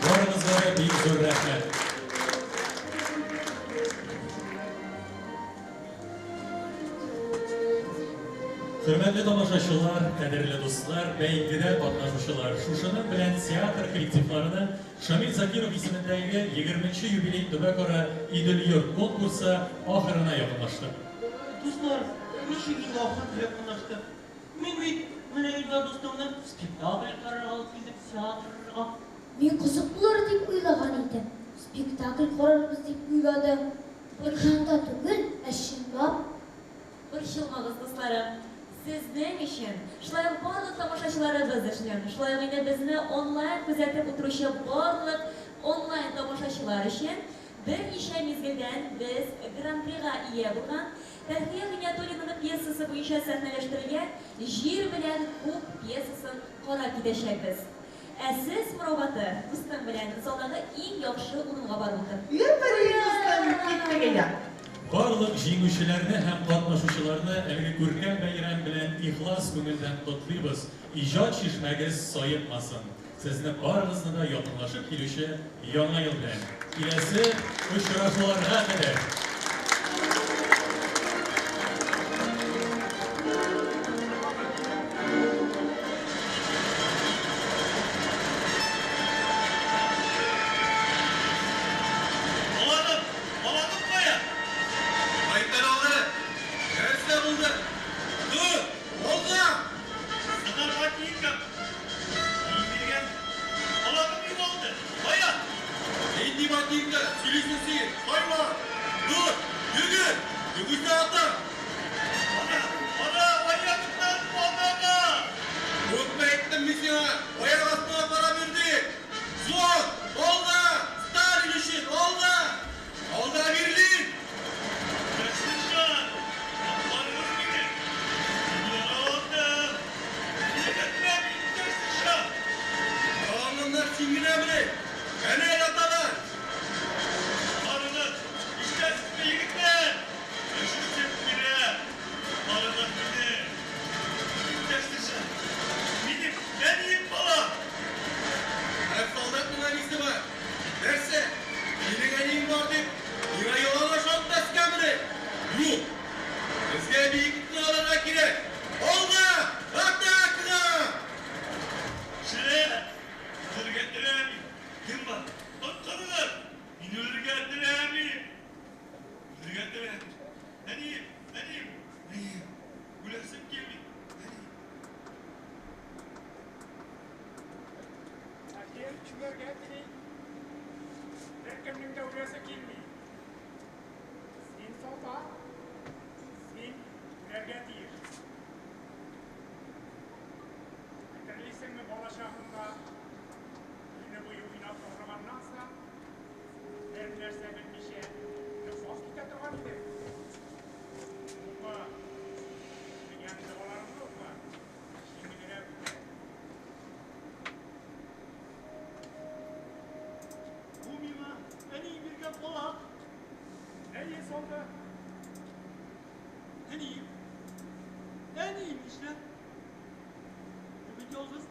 Барыгызга да бик зур рәхмәт. Хөрмәтле тамашачылар, кадерле дуслар, бәйгедә катнашучылар, шушының белән театр коллективларының Шамил Закиров исемендәге 20 юбилей төбәкара Идел-йорт конкурсы ахырына якынлаштык. Дуслар, ничек инде ахырына якынлаштык? Мин бит менә Илдар дустымны спектакль карарга алып килдем театрга. Мин кызык булыр дип уйлаган идем. Спектакль карарбыз дип уйладым. Экранда түгел, ә чынлап. Борчылмагыз, дусларым. Сезнең өчен, шулай ук барлык тамашачыларыбыз өчен, шулай ук инде безне онлайн күзәтеп утыручы барлык онлайн тамашачылар өчен берничә мизгелдән без Гран-прига ия булган Фәрхия Гыйниятуллинаның пьесасы буенча сәхнәләштерелгән Җир белән күк пьесасын карап китәчәкбез. Ә сез, Мырау Батыр, дустың белән залдагы иң яхшы урынга барып утыр. Дустым, киттек әйдә. Барлык җиңүчеләрне һәм катнашучыларны әлеге күркәм бәйрәм белән ихлас күңелдән котлыйбыз. Иҗат чишмәгез саекмасын. Сезне барыгызны да якынлашып килүче Яңа ел белән. Киләсе очрашуларга кадәр! Баланым! Баланым кая? Кайтар алды! Нәрсә булды? Тор! Алга! Сыңар ботинкам! Мин биргән баланым югалды! Кая? Нинди ботинка? Сөйлисең син! Хайван! Тор! Йөгер! Югыйсә атам! Ана! Ана! Аягымнан банага! Күпме әйттем мин сиңа, аяк астыңа карап йөр дип! Взвод! Алга! Сталин өчен! Алга! Алда Берлин! Яшелчан! Коткарыгыз мине! Мин яраландым! Егетләр, иптәш сержант! Яраланганнар син генәмени? Әнә яталар! Коткарыгыз! Ишетәсезме, егетләр? Өшетеп бирә! Коткарыгыз мине! Иптәш сержант! Минем әнием кала! Ә солдатның әнисе бар. Нәрсә? Синең әниең бар дип, миңа ялан ышантмаскамыни? Юк! Безгә биеклекне алырга кирәк! Алга! Атакага! Шерә! Үләргә теләмим! Кем бар? Коткарыгыз! Мин үләргә теләмим! Үләргә теләмим! Әнием! Әнием! Әнием! Үләсем килми! Әнием! Ә кем чүгәргә тели? Беркемнең дә үләсе килми. Син солдат, син үләргә тиеш. Хәтерлисеңме бала чагыңда көне буе уйнап арыганнан соң, бер нәрсә белмичә йоклап китә торган идең? Укы, белгән догаларыңны укы, җиңелрәк үтәр. Бу миңа әнием биргән калак. Әйе, солдат. Әнием. Әнием нишләр? Ул бит ялгыз.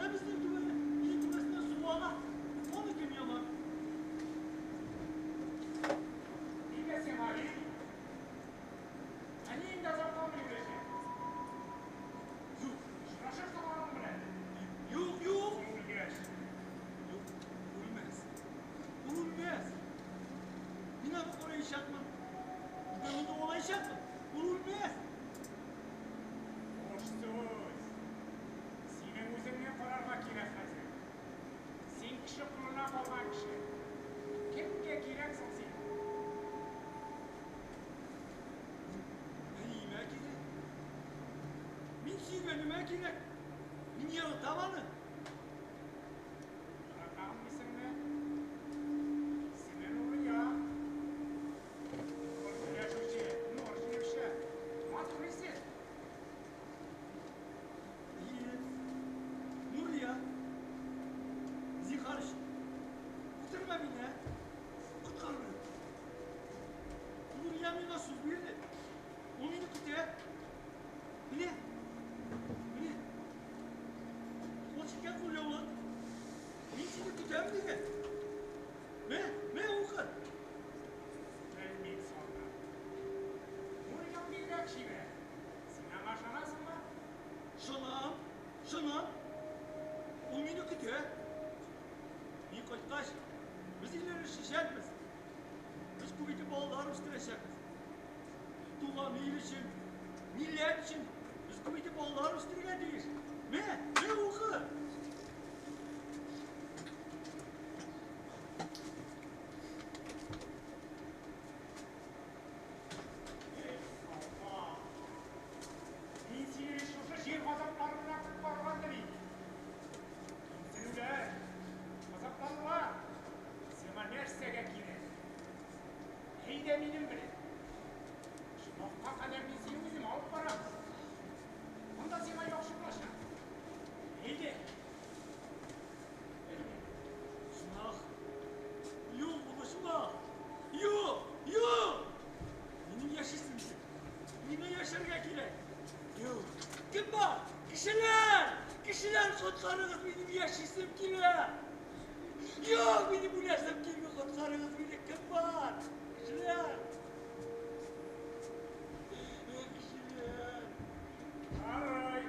Ә безнең түбәне, минем түбәсеннән су ага. Аны кем ямар? Нигә сиңа әни? Әниең дә озакламый үләчәк. Юк. Очрашырсың аның белән. Юк, юк. Ул үлгәч. Юк, үлмәс. Ул үлмәс. Мин аны караячакмын. Мин аны дәвалаячакмын. Ул үлмәс. Буш сүз. Синең үзеңне карарга кирәк хәзер. Син кеше кулына калган кеше. Кемгә кирәксең син? Әниемә кирәк. Мин сөйгәнемә кирәк. Мин яратам аны. Яратам дисеңме? Исеме Нурия. Нур сөйләшүче, нур җыючы. Матур исем. Әйе. Нурия. Зинһар өчен. Үтермә мине, ә? Коткар мине. Нурия миңа сүз бирде. Ул мине көтә. Менә. Менә. Ул Үсешәкбез. Без күп итеп балалар үстерәчәкбез. Туган ил өчен, милләт өчен без күп итеп балалар үстерергә тиеш. Мә, мә укы. Мин сине шушы җир газапларыннан коткарырга телим. Кимсенүләр, газапланулар сиңа нәрсәгә кирәк? Әйдә минем белән. Оҗмахка кадәр мин сине үзем алып барам. Монда сиңа яхшы булачак. Әйдә. Оҗмах. Юк ул оҗмах. Юк, юк. Минем яшисем килә. Миңа яшәргә кирәк. Юк. Кем бар? Кешеләр! Кешеләр, коткарыгыз, минем яшисем килә. Юк, минем үләсем килми, коткарыгыз мине. Кем бар? Кешеләр! Кешеләр! Ярый.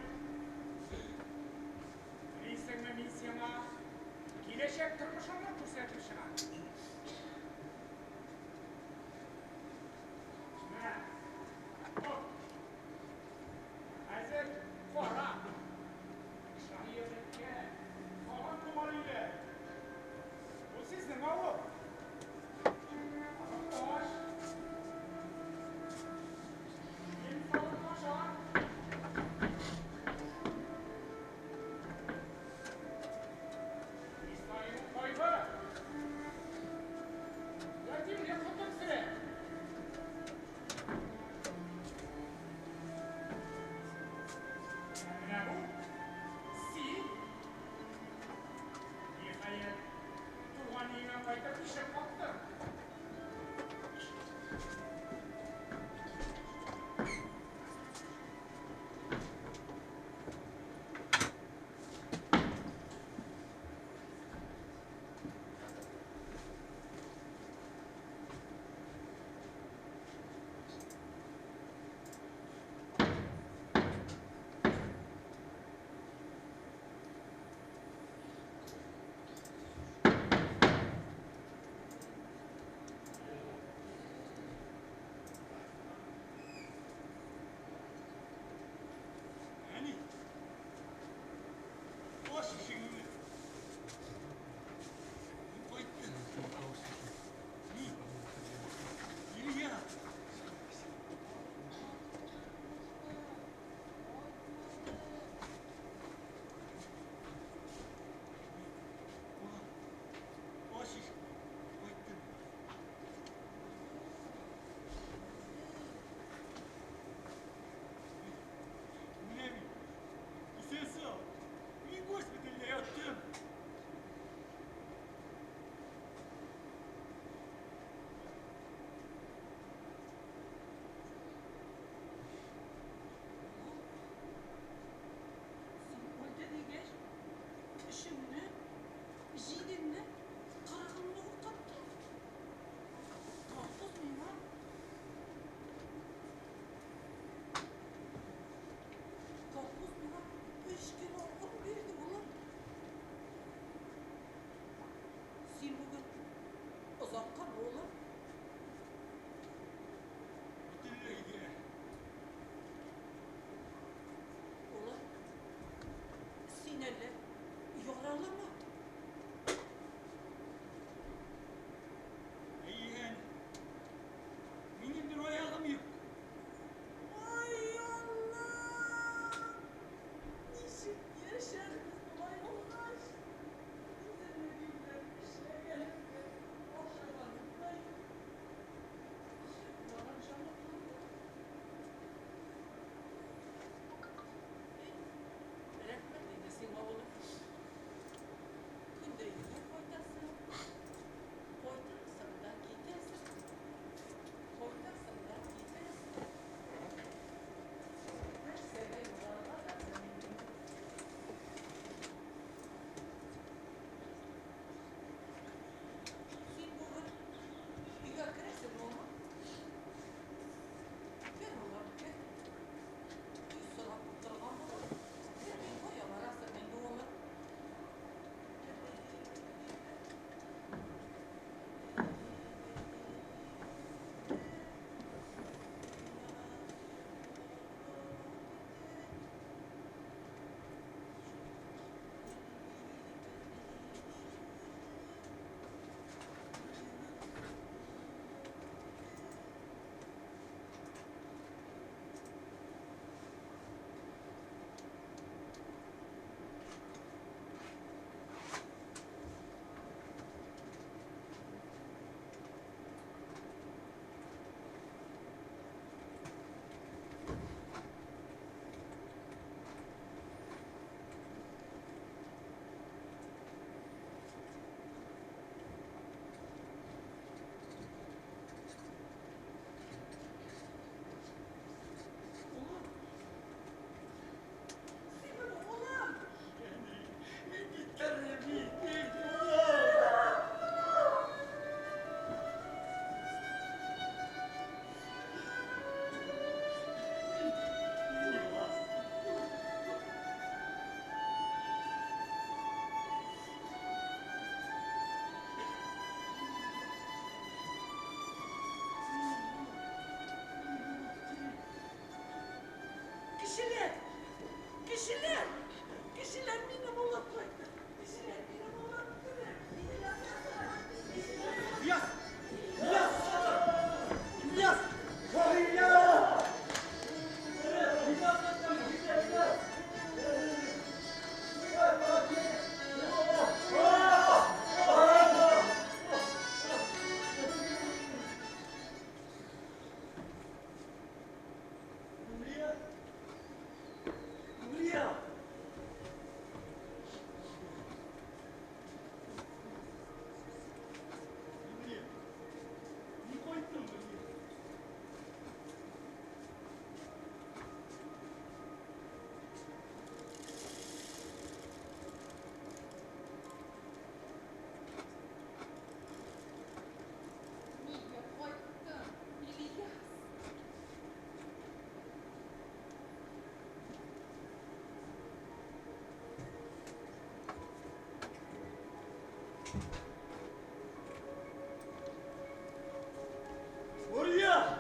Нурия!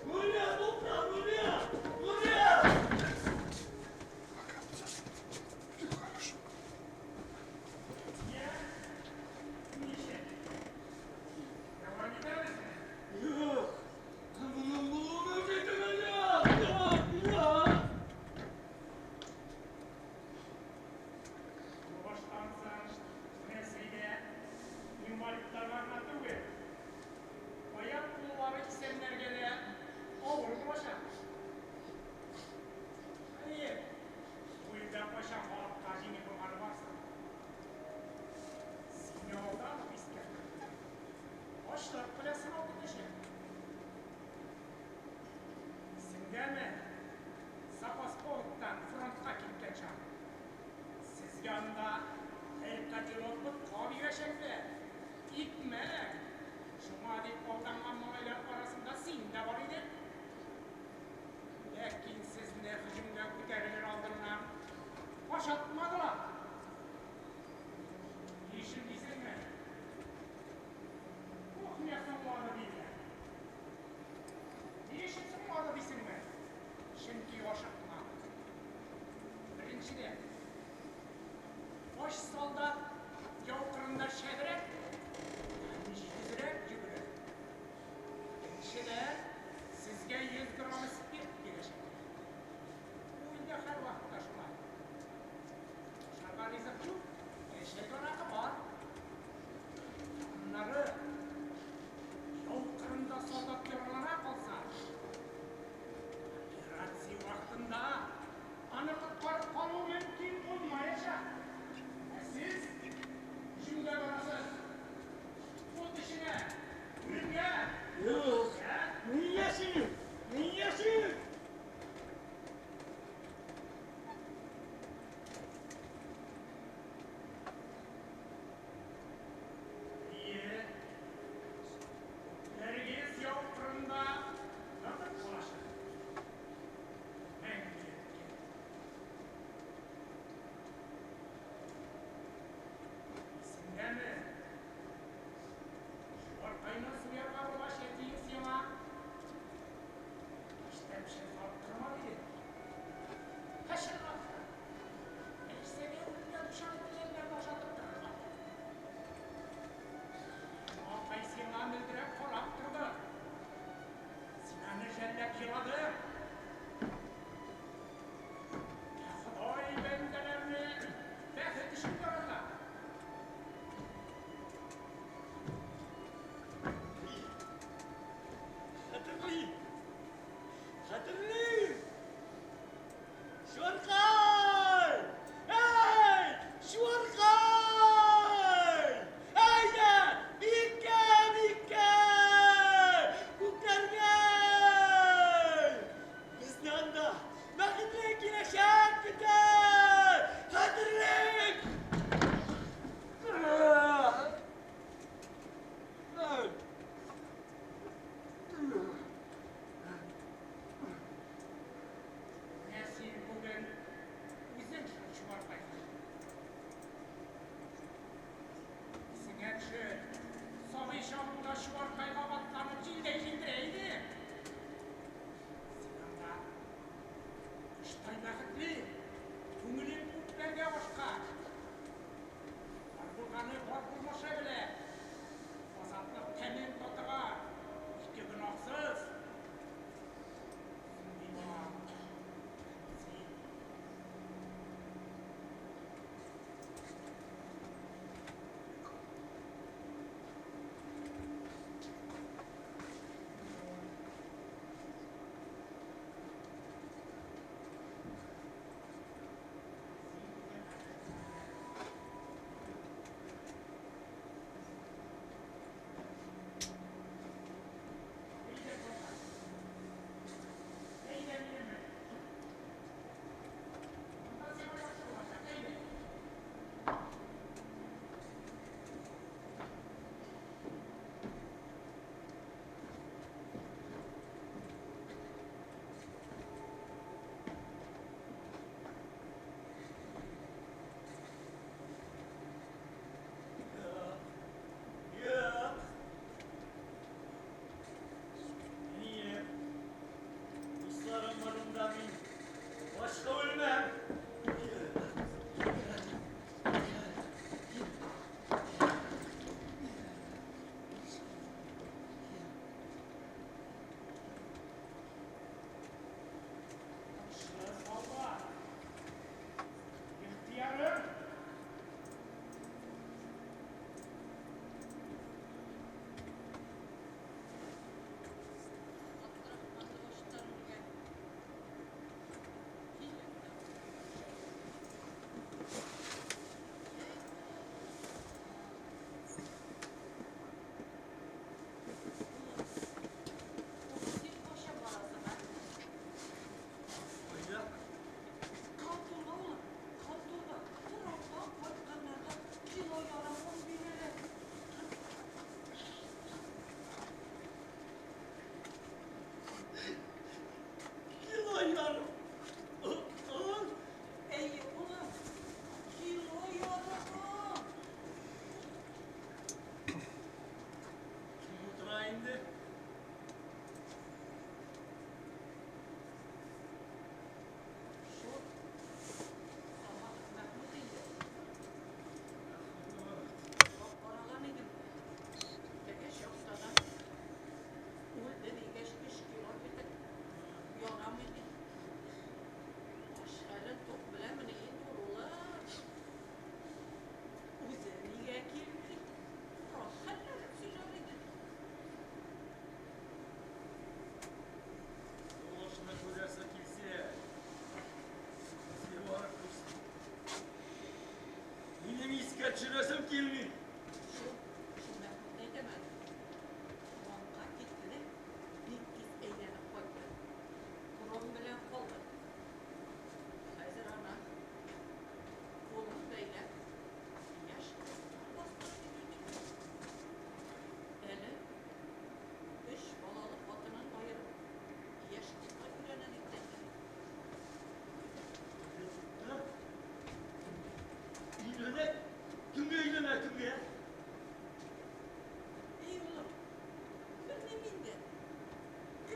Нурия, тукта, Нурия! Нурия! Ничек? Дәвам итәбезме? Юк! Моның булуы мөмкин түгел, юк! Юк! Юк! Сугыштан соң Рәсәйдә инвалидларга гына түгел, аяк-куллары исәннәргә дә авыр булачак. Хәер, бу илдә кайчан халыкка җиңел булганы бар соң? Сине алдан ук искәрттем. Ачлык белән сынау көтәчәк. Исеңдәме, запас полктан фронтка киткән чак? Сезгә анда бер котелок ботка бирәчәкләр. Икмәк. Шуңа дип алданган малайлар арасында син дә бар идең. Ләкин сезне һөҗүмгә күтәрелер алдыннан ашатмадылар. Ни өчен дисеңме? Кухня соңлады диләр. Ни өчен соңлады дисеңме? Чөнки ашыкмадык. Беренчедән, ач солдат яу кырында шәбрәк һәм җитезрәк йөгерә. Икенчедән, сезгә 100 грамм спирт бирәчәкләр. Бу илдә һәрвакытта шулай. Ашарга ризык юк, ә эчәргә аракы бар. Аннары, яу кырында солдат яралана калса, операция вакытында аны коткарып калу мөмкин булмаячак. Ә сез һөҗүмгә барасыз.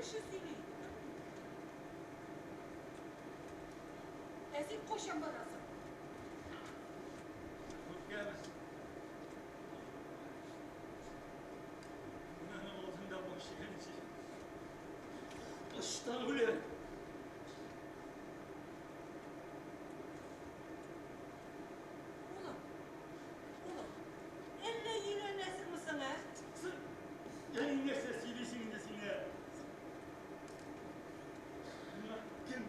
кеше сөйли. Ә син кайчан барасың? Үткәбез. Менә алдында баш игәнче. Ачтан үләм. Улым, улым, әллә өйләнәсеңме соң, ә? Әй, нәрсә сөйлисең инде син, ә? Миңа кем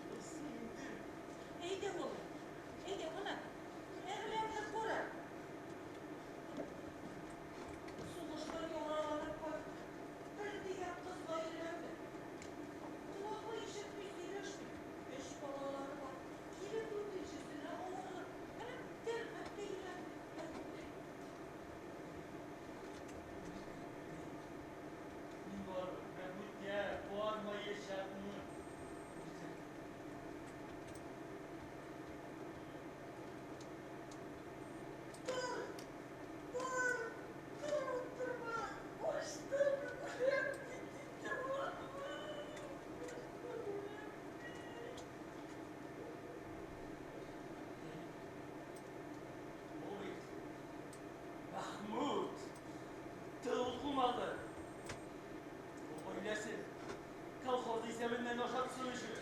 булсын инде? Әйдә, улым, әйдә, ана, Әгъләмне кара. Сугыштан яраланып кайтты. Бер дигән кызга өйләнде. Колагы ишетми, сөйләшми. Өч балалары бар. Килен дүртенчесенә авырлы. Менә Тәлгать тә өйләнде. Мин бармыйм, Мәхмүткә бармаячакмын. Тор, бар, тор, утырма. Ачтан үләм бит инде, улым. Ачтан үләм бит. Ул бит Мәхмүт тыл кумагы. Ул гаиләсен колхоз исәбеннән ашатсын өчен,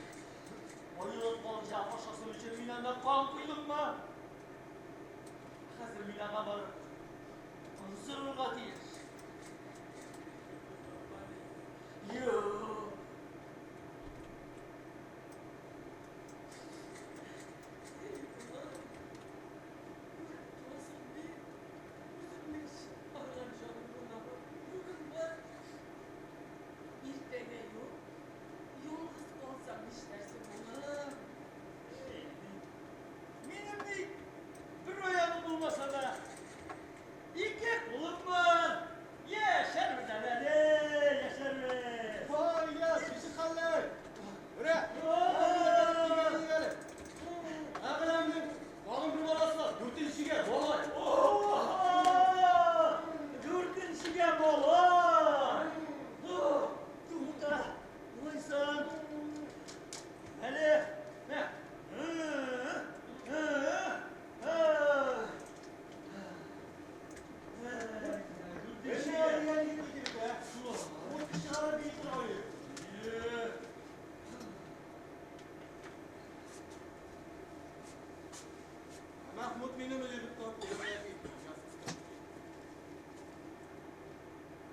айлык калҗа ашасын өчен мин анда кан койдыммы? Хәзер мин аңа барып он сорарга тиеш. Юк. Улым, күреп торасың бит, үземнең чыкмаган җаным гына бар, бүген бар, иртәгә юк. Ялгыз калсам нишләрсең, улым? Минем ни, бер аягым булмаса да, ике кулым бар. Яшәрбез әле, әле, яшәрбез. Вай, Ильяс, ничек хәлләр? Менә, Әгъләмнең тагын бер баласы бар, дүртенчегә малай. Дүртенчегә малай. Тукта, улайсаң. Әле, мә. Дүртенчегә дигән егет икән, ә? Ут чыгарып бии тора ул. Мәхмүт мине мөдирлектән куды.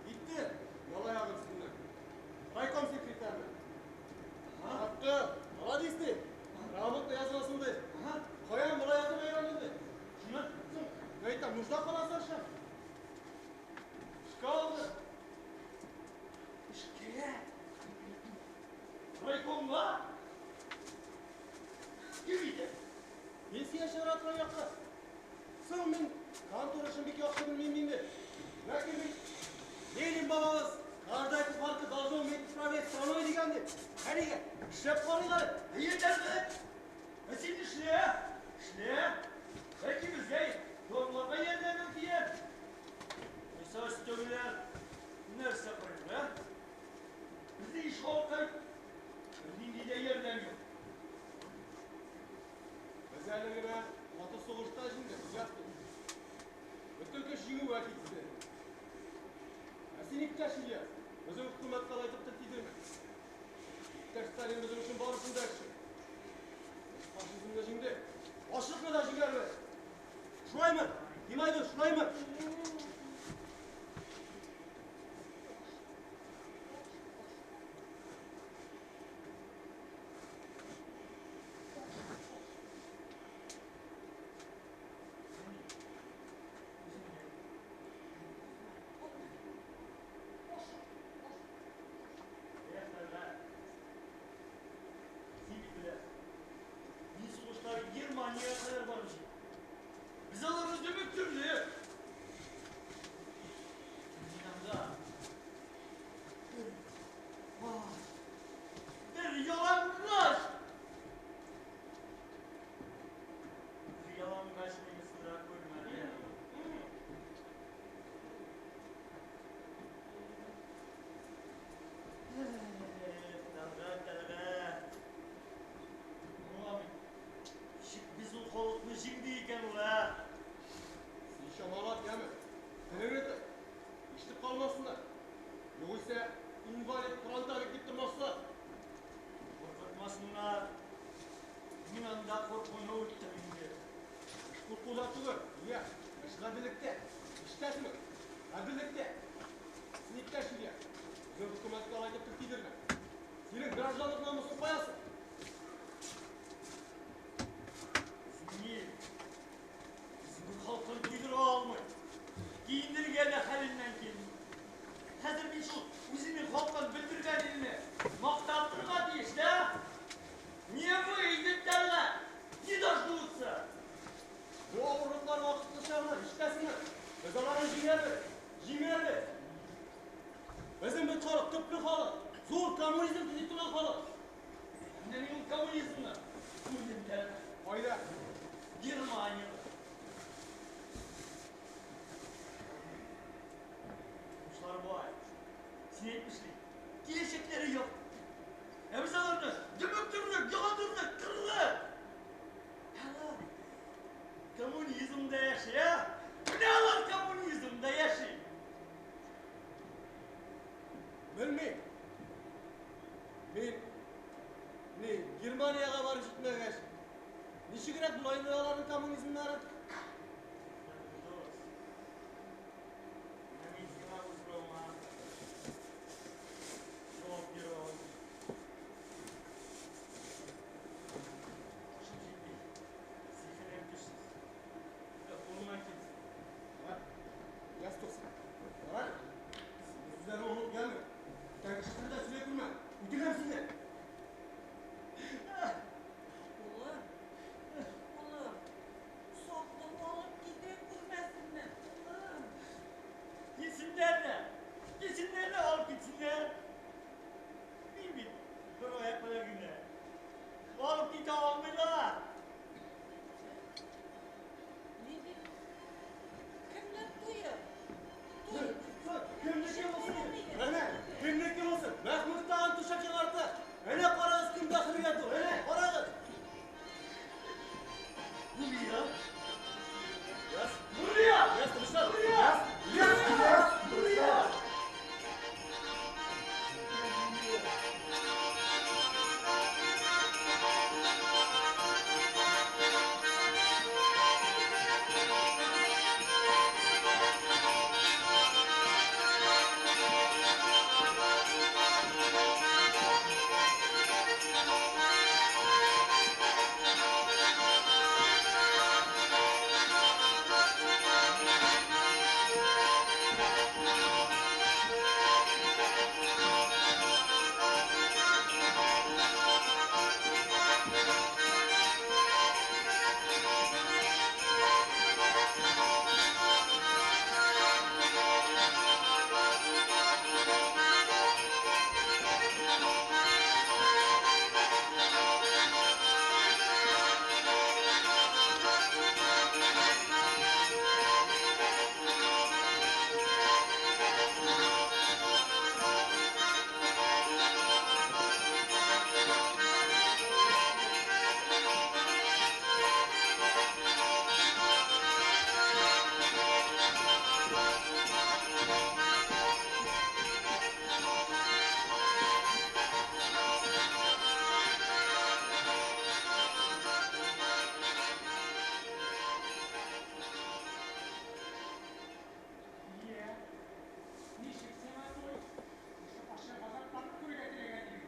Китте, ял аягын өстеннән. Райком секретаре. Хакы, молодец ди. Грамотно языласың ди. Каян болай язып өйрәндең ди. Шуннан соң, әйтәм, нужда каласың шәп. Эшкә алды. Эшкә? Райкомга? Кем итә? Пенсия чыгара торган якка. Соң мин контор эшен бик яхшы белмим инде. Ләкин бит Ленин бабабыз каждая партия должно уметь управлять страной дигән ди. Әнигә, эшләп карыйк әле. Әйе, Тәлгать. Ә син эшлә, эшлә. Бәлки безгә ярларга ярдәмең тияр. Кайсы өстәүләр нәрсә карыйк, ә? Безнең иш халкы бернинди дә ярдәм юк. Без әле генә каты сугышта җиңдек, Ильяс. Бөтен көч җиңүгә китте. Ә син, иптәш Ильяс, безнең хөкүмәткә алай итеп тел тидермә. Иптәш Сталин безнең өчен барысын да эшли. Без фашизмны җиңдек. Ачлыкны да җиңәрбез. Шулаймы? Димай дус, шулаймы? Эх, Тәлгать. Син бит беләсең. Мин сугышта Германиягә кадәр барып җиттем. Без аларны дөмектердек. инвалид, фронтовик дип тормаслар. Куркытмасыннар. Мин анда куркуны үттем инде. Эш куркуда түгел, Ильяс. Эш гаделлектә. Ишетәсеңме? Гаделлектә. Син иптәш Ильяс. Безнең хөкүмәткә алай дип тел тидермә. Синең гражданлык намусың кая соң? Безнең ил, үзенең халкын туйдыра алмый. Киендерергә дә хәленнән килми. Хәзер мин шул үзенең халкын бетердергән илне мактап торырга тиеш, да? Не выйдет тогда, не дождутся. Бу авырлыклар вакытлыча гына, ишетәсеңме? Без аларны җиңәрбез, җиңәрбез. Безнең бит халык, төпле халык, зур коммунизм төзи торган халык. Менә мин ул коммунизмны күрдем дә. Кайда? Германиядә. Руслар бай. Син әйтмешли, киләчәкләре юк. Ә без аларны дөмектердек, ягындырдык, кырдык. Алар коммунизмда яши, ә? Менә алар коммунизмда яши. Белмим. Мин ни Германиягә барып җитмәгәч, ничегрәк була инде аларның коммунизмнары? Дус, менә мин сиңа бу соравыңа җавап бирә алмыйм. Башым җитми, зиһенем көчсез. Ә кулымнан килсә. Давай, Ильяс дус, давай. Синең сүзләрең онытып gelми. Бүтән кеше телендә сөйли күрмә. Үтенәм сине. Улым, улым, саклап алып китә күрмәсеннәр, улым. Китсеннәр дә, китсеннәр дә алып китсеннәр. Мин бит бер аяк белән генә. Алып китә алмыйлар. Ни дип? Кемнең туе? Туй. Кемнеке булсын? Әнә, кемнеке булсын? Мәхмүт тагын түшәк яңартты. Әнә карагыз, кем бәхетгә тур. Әнә, карагыз. Нурия. Яс. Нурия! Яс, тынычлан. Нурия! Яс, Яс, Яс, Нурия! Йә, ничек сиңа туй? Шушы ачы газапларны күрергә теләгән идең.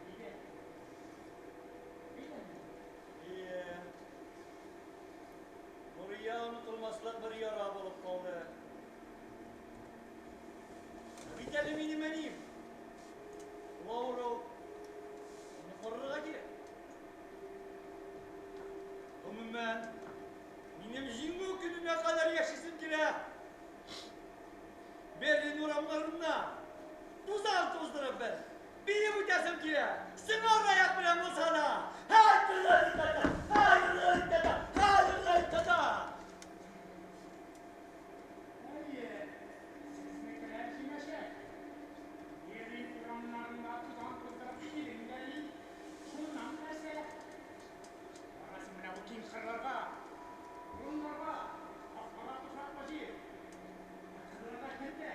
Әйдә. Әйдә. Ие. Нурия онытылмаслык бер яра булып калды. Ә бит әле минем әнием. Ул авыру. Аны карарга кирәк. Гомумән, минем җиңү көненә кадәр яшисем килә. Берлин урамнарында тузан туздырып бер биеп үтәсем килә. Сыңар аяк белән булса да. Әйе, сезнекеләр җиңәчәк. Берлин урамнарында тузан туздырып килен дә ит. Шуннан нәрсә? Барасың менә бу киң кырларга, урыннарга, ак-кара туфраклы җир. Ә кырларда кем дә?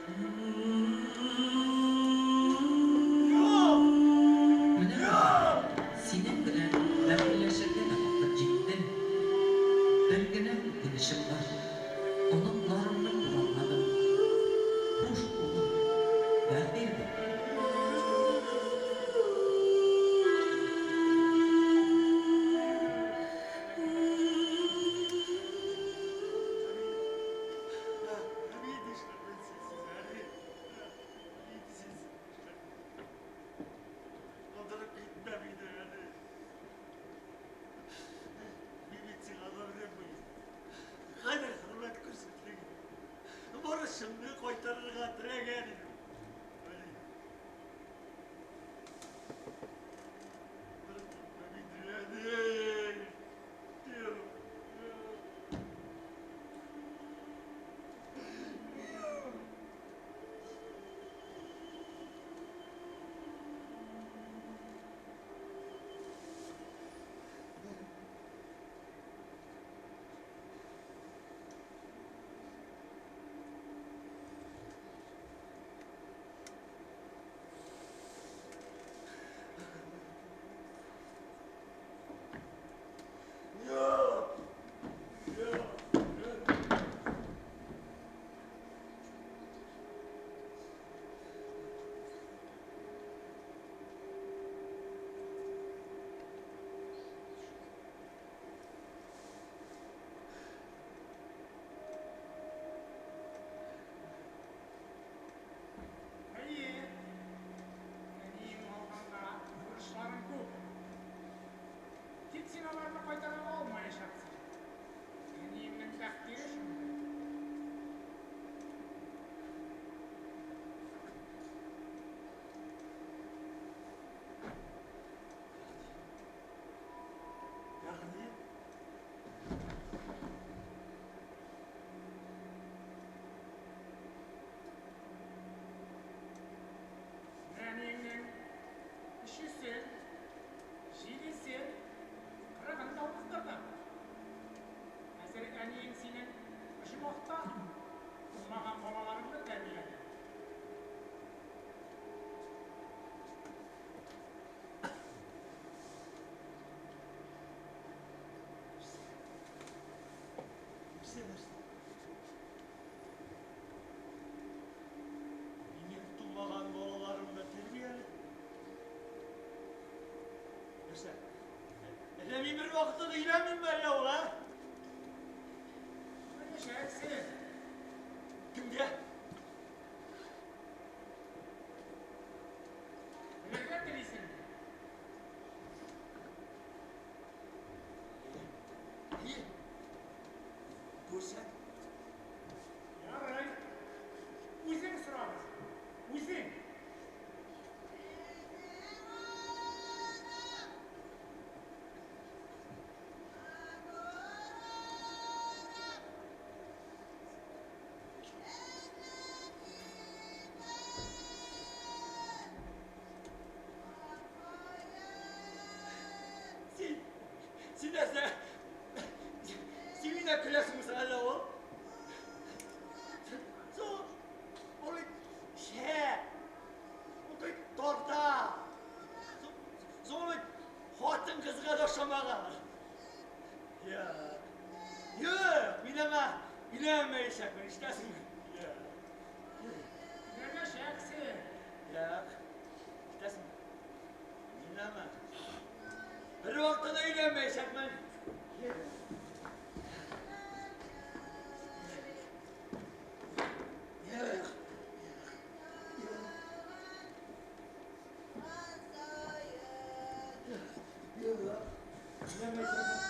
Юк! Менә, Юк! синең белән бәхилләшергә дә вакыт җитте. Бер генә үкенечем бар, оныкларымны күралмадым. Хуш, улым, бәхил бул. Әни, нишләп сез, әни? Сез калдырып китмә мине, әни. Мин бит сиңа гомерем буе кадер-хөрмәт күрсәттем. Бурычымны кайтарырга теләгән идем. Әни. Калдырып китмә мине, әни. Юк, юк. Юк! Юк! Әйе, әниең алдында бурычларың күп. Тик син аларны кайтара алмаячаксың. Әниеңнең тәкъдире шундый. Ягъни? Әниеңнең өчесен, җидесен, кырыгын да уздырдың. Хәзер әниең синең оҗмахта тумаган балаларыңны тәрбияләде. Нәрсә, нәрсә? Минем тумаган балаларымны тәрбияле. Нәрсә? Әллә мин бер вакытта да өйләнмим әллә ул, ә? Өйләнәчәксең. Кемгә? Белергә телисеңме? Әйе. Күрсәт. Ярый. Үзең сорарсың. Үзең. Син, син нәрсә? Син миннән көләсеңме соң әллә ул? Соң, ул бит шә, ул бит тарта. Соң ул бит хатын-кызга да ошамаган. Юк, юк, мин аңа өйләнмәячәкмен, ишетәсеңме? Юк. Өйләнәчәксең. Юк, ишетәсеңме? Мин аңа бер вакытта да өйләнмәячәкмен. Юк. Юк. Юк. Өйләнмәячәкмен.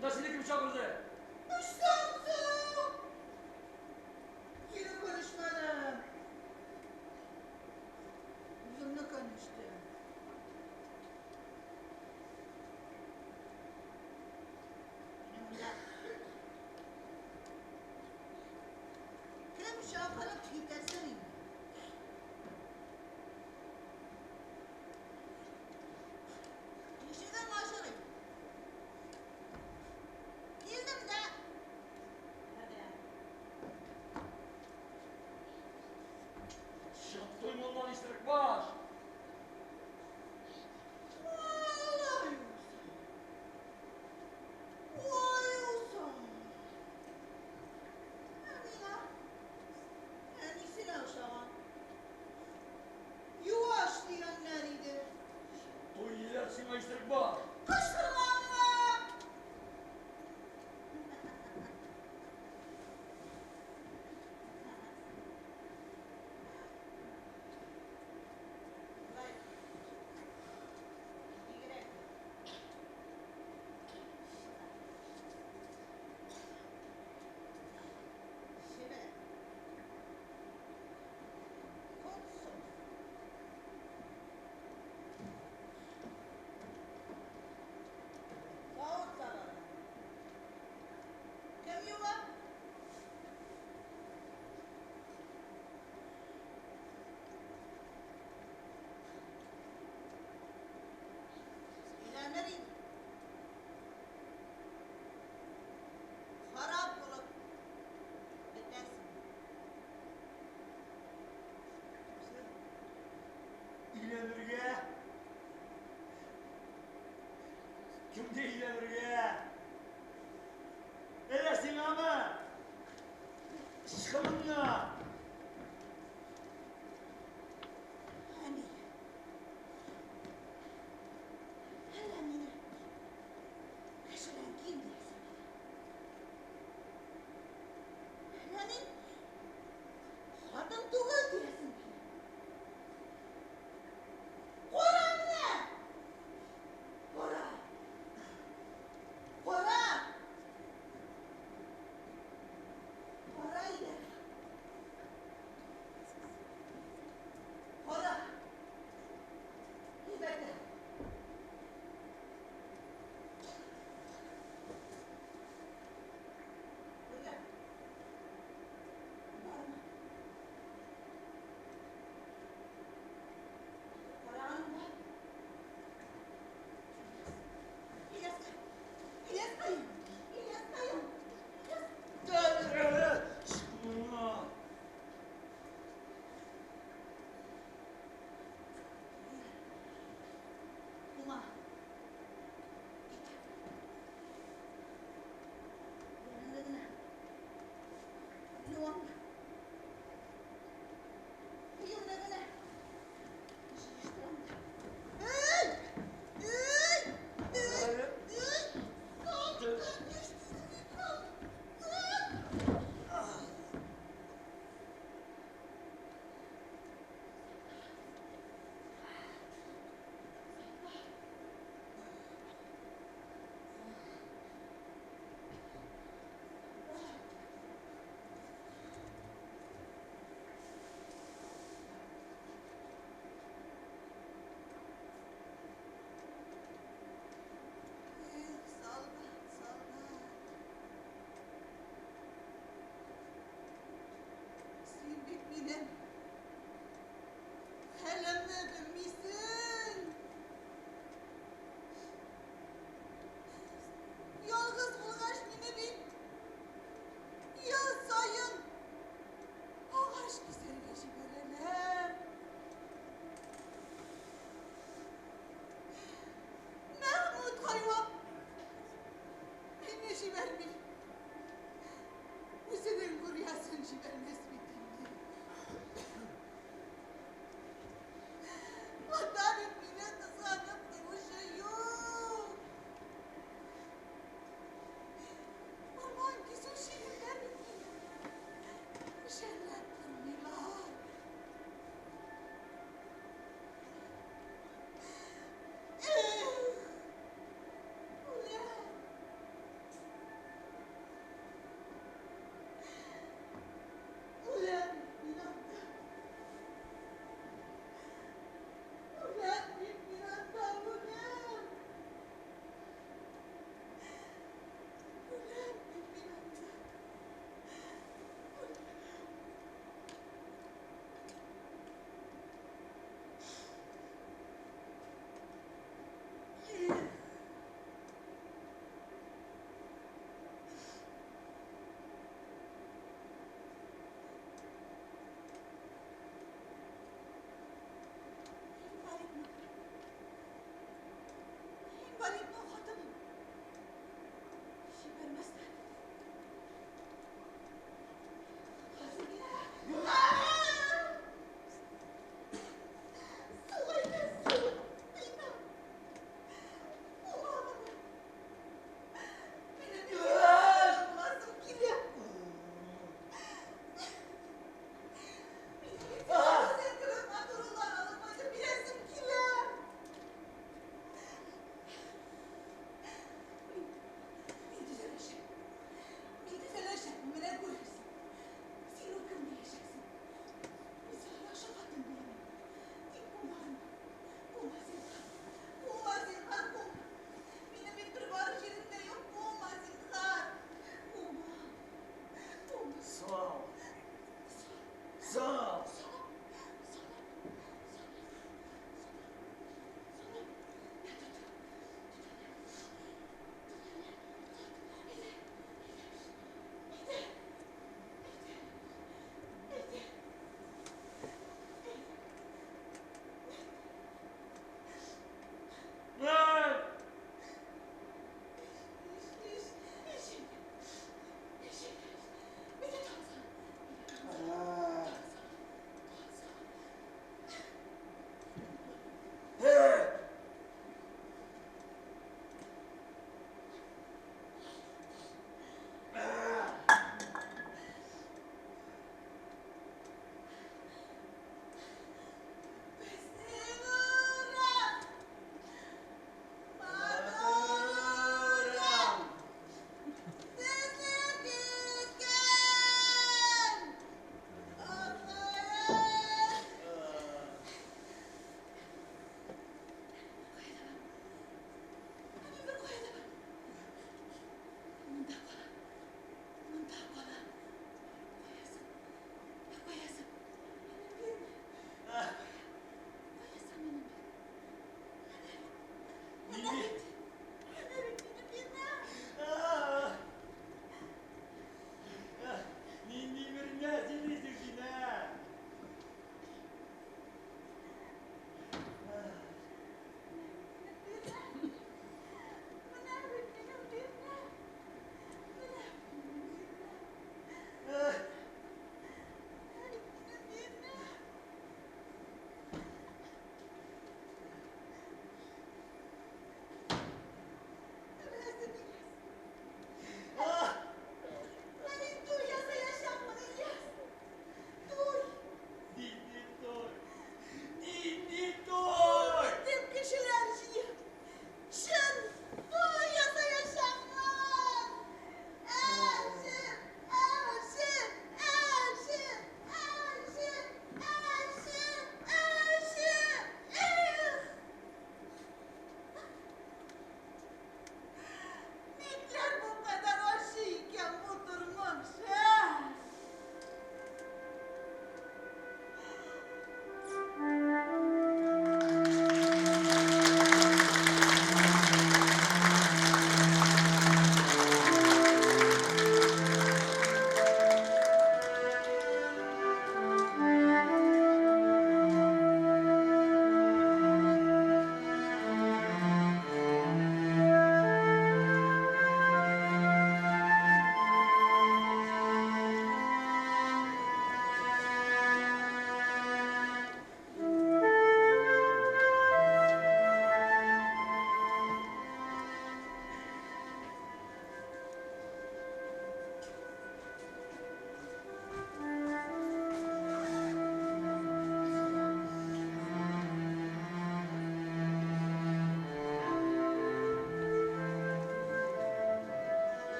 Монда сине кем чакырды? Очсаң соң! Синең көнешмәдем. Үземне көнештем. Мине монда кем чакырып китерсен инде? Ишегем ачык иде. Килдем дә.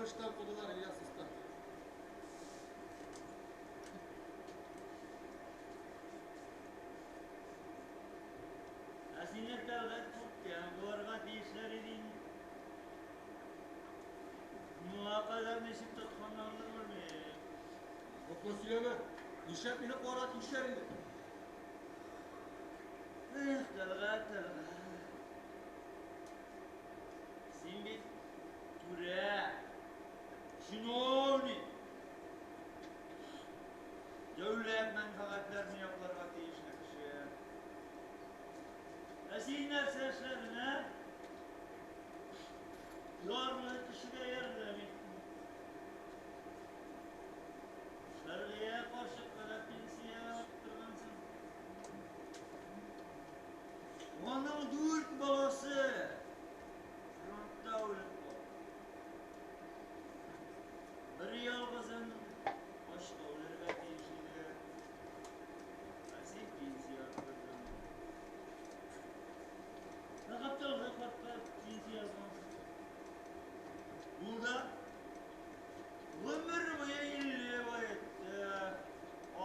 Актаныштан кудылар, Ильяс уста. Ә сине Тәлгать күптән куарга тиешләр иде инде. Моңа кадәр ничек тотканнардыр белмим. Юкны сөйләмә. Нишләп мине куарга тиешләр инде? Эх, Тәлгать, Тәлгать. Син бит түрә, чиновник. Дәүләт мәнфәгатьләрен якларга тиешле кеше. Ә син нәрсә эшләдең, ә? Ярлы кешегә ярдәм иттең. Шәргыя карчыкка да пенсия арттыргансың. Аның дүрт баласы фронтта үлеп калды. Бер ялгызың ачка үләргә тиеш иде. Ә син пенсия арттырдың. Ә Габделхай картка пенсия язгансың. Ул да гомер буе илле баетты,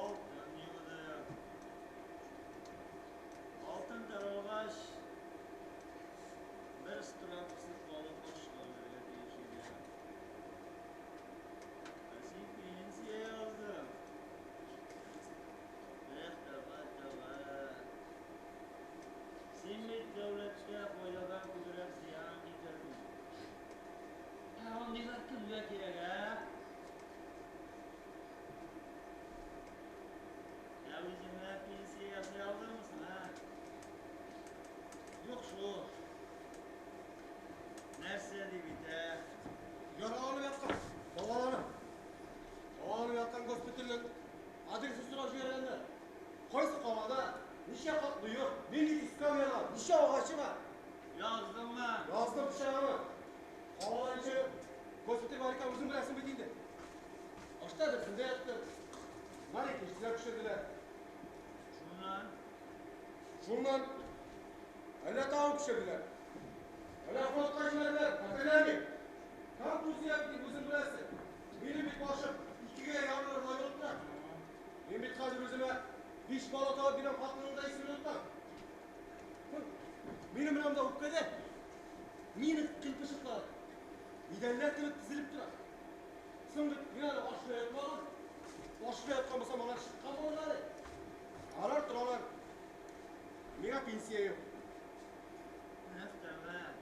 алтын юды. Алтын таралгач, бер справкасыз калып ачка үләргә тиеш иде. Ә син пенсия яздың. Эх, Тәлгать, Тәлгать. Син бит дәүләткә файдадан күбрәк зыян китердең. Ә андыйлар кемгә кирәк, ә? Ә үзеңә пенсия ясый алдыңмы соң, ә? Юк шул. Нәрсә дип әйтә? Яраланып яткан. Дәваланып. Дәваланып яткан госпитальнең адресын сорап җибәргәннәр. Кайсы калада, ничә катлы йорт, нинди эскәмияләр, ничә агачы бар? Яздыңмы? Яздым пычагыма. Калада ничә госпиталь бар икән, үзең беләсең бит инде. Башта берсендә яттым. Аннан икенчесенә күчерделәр. Шуннан? Шуннан әллә тагын күчерделәр. Әллә фронтка җибәрделәр, хәтерләмим. Контузия бит, үзең беләсең. Минем бит башым икегә ярылырдай булып тора. Мин бит хәзер үземә биш бала табып бирәм, хатынның да исемен онытам. Минем менә монда үпкәдә мина кыйпылчыклары идәннәр кебек тезелеп тора. Соң бит мин әле ашмый ятмадым. Ашмый яткан булсам, алар чыккан булыр әле. Алар торалар. Миңа пенсия юк. Эх, Тәлгать.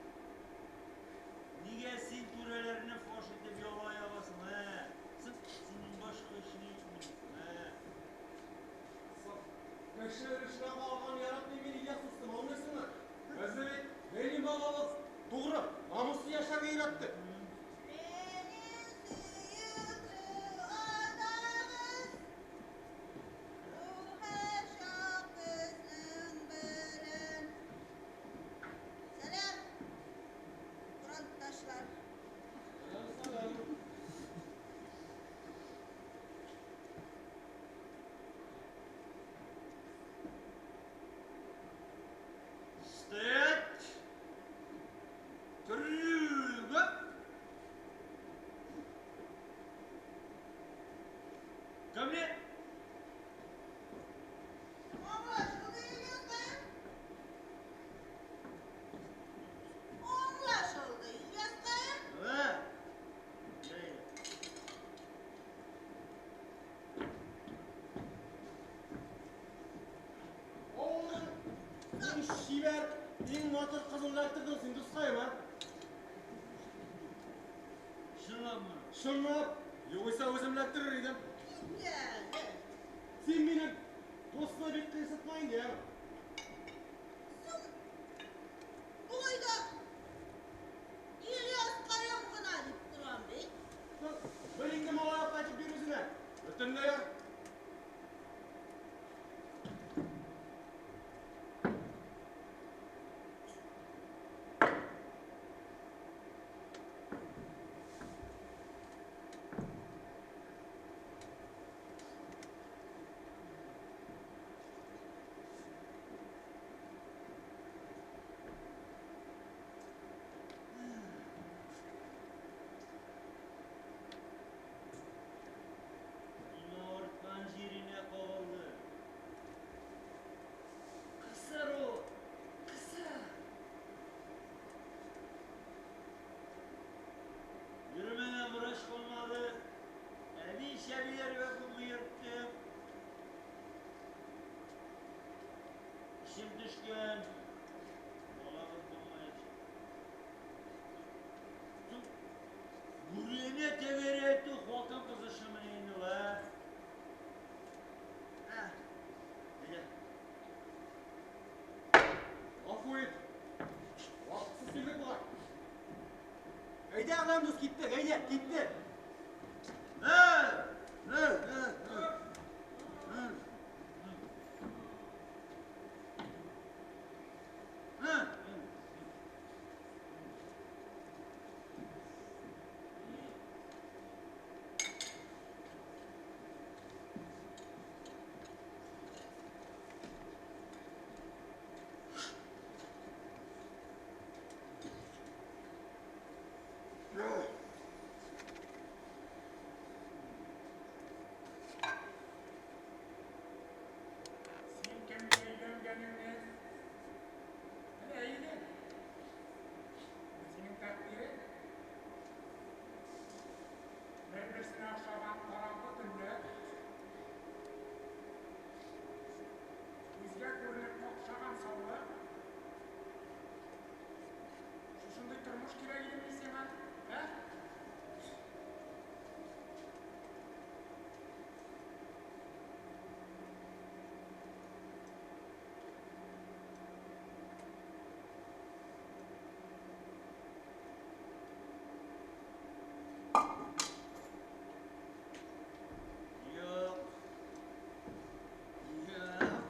Нигә син түрәләрне фаш итеп яла ягасың, ә? Соң синең башка эшең юкмыни соң, ә? Соң, кеше өлешенә калган яратмый мин, Ильяс дустым, аңлыйсыңмы? Безне бит Ленин бабабыз тугры, намуслы яшәргә өйрәтте. Ленин сөекле атабыз, ул һәрчак безнең белән. Сәлам, фронтташлар. Сәлам, сәлам. Стоять! Кругом! Ко мне! Аңлашылды, Ильяскаем? Аңлашылды, Ильяскаем? Давай! Дай. Авылның иң чибәр, иң матур кызын эләктердең син, дускаем, а? Чынлапмы? Чынлап, югыйсә үзем эләктерер идем. Кит әле. Син минем дусны бик кыерсытма инде, яме. Соң, болай да Ильяскаем гына дип торам бит. Бер ике малай алып кайтып бир үзенә. Бөтенләй яр. Әйдә, Әгъләм дус, киттек, әйдә, киттек. Син кемгә өйләнгәнеңне белә идең. Бу синең тәкъдирең. Бер-берсенә охшаган караңгы төннәр, күзгә күренеп какшаган саулык. Шушындый тормыш кирәк идеме сиңа, ә? Юк. Юк.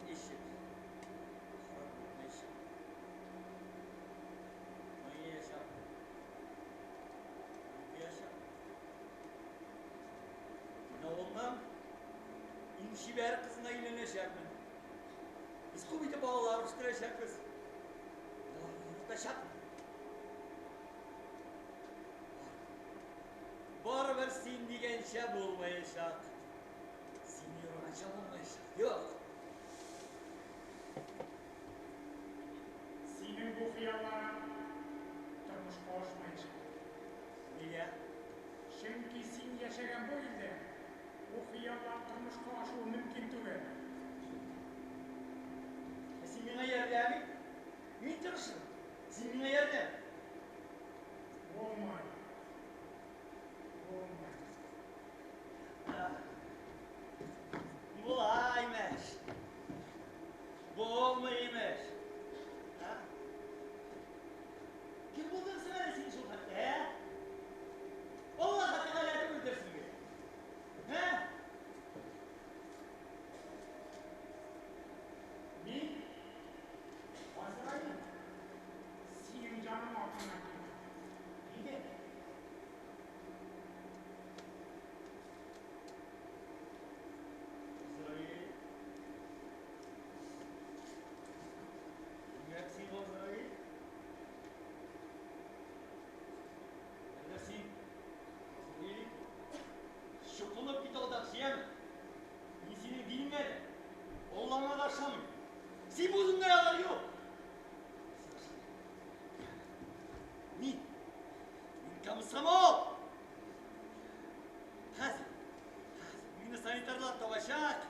Ничек? Харап булмыйча. Мыячак. Үпиячак. Мин авылның иң чибәр кызына өйләнәчәкмен. Без күп итеп балалар үстерәчәкбез. Аларны яратачакмын. Барыбер син дигәнчә булмаячак. Син юраганча булмаячак. Юк. Синең бу хыялларың тормышка ашмаячак. Нигә? Чөнки син яшәгән бу илдә бу хыяллар тормышка ашуы мөмкин түгел. Ә син миңа ярдәм ит. Мин тырышырмын. Син миңа ярдәм. Булмый. Булмый. Була имеш. Булмый имеш. А? Кем булдың син әле син шул хәтле, ә? Аллаһ Тәгалә түгелдерсең бит. Ә? Мин Азраил. Синең җаның артыннан килдем. Нигә? Азраил. Димәк, син Газраил? Әллә син Газраил? Чукынып кит алдакчы, яме? Мин синең динеңә дә, Аллаңа да ышанмыйм. Син бу дөньяда юк. Мин, мин комсомол. Хәзер, хәзер мине санитарлар табачак,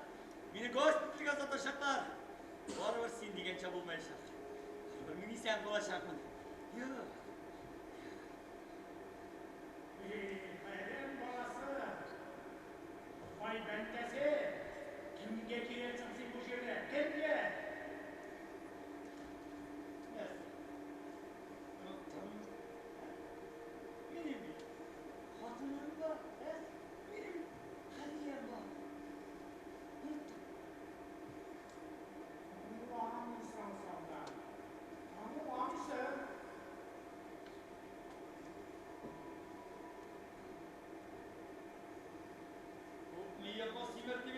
мине госпитальгә озатачаклар. Барыбер син дигәнчә булмаячак. Барыбер мин исән калачакмын. Юк. Эй, адәм баласы! Һай бәндәсе! Кемгә кирәксең син бу җирдә? Кемгә? Нәрсә? Оныттым. Минем бит хатыным бар, ә? Минем бит Хәниям бар. Оныттым. Аңламыйсың, солдат. Аңламыйсың. Күпме йокы симертә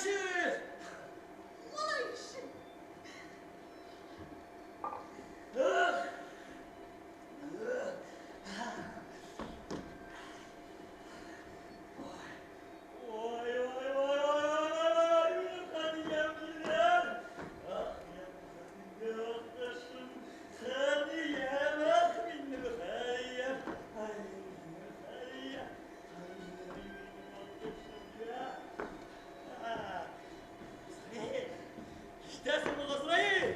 эше! Малай эше! Ах! Ой, ой, ой, ой, ой, ой, минем Хәдичәм килгән! Ах, минем Хәдичәм, Хәдичәм, ах, минем Хәдичәм, ай, минем Хәдичәм, ай, минем Хәдичәм. Газраил, ишетәсеңме, Газраил?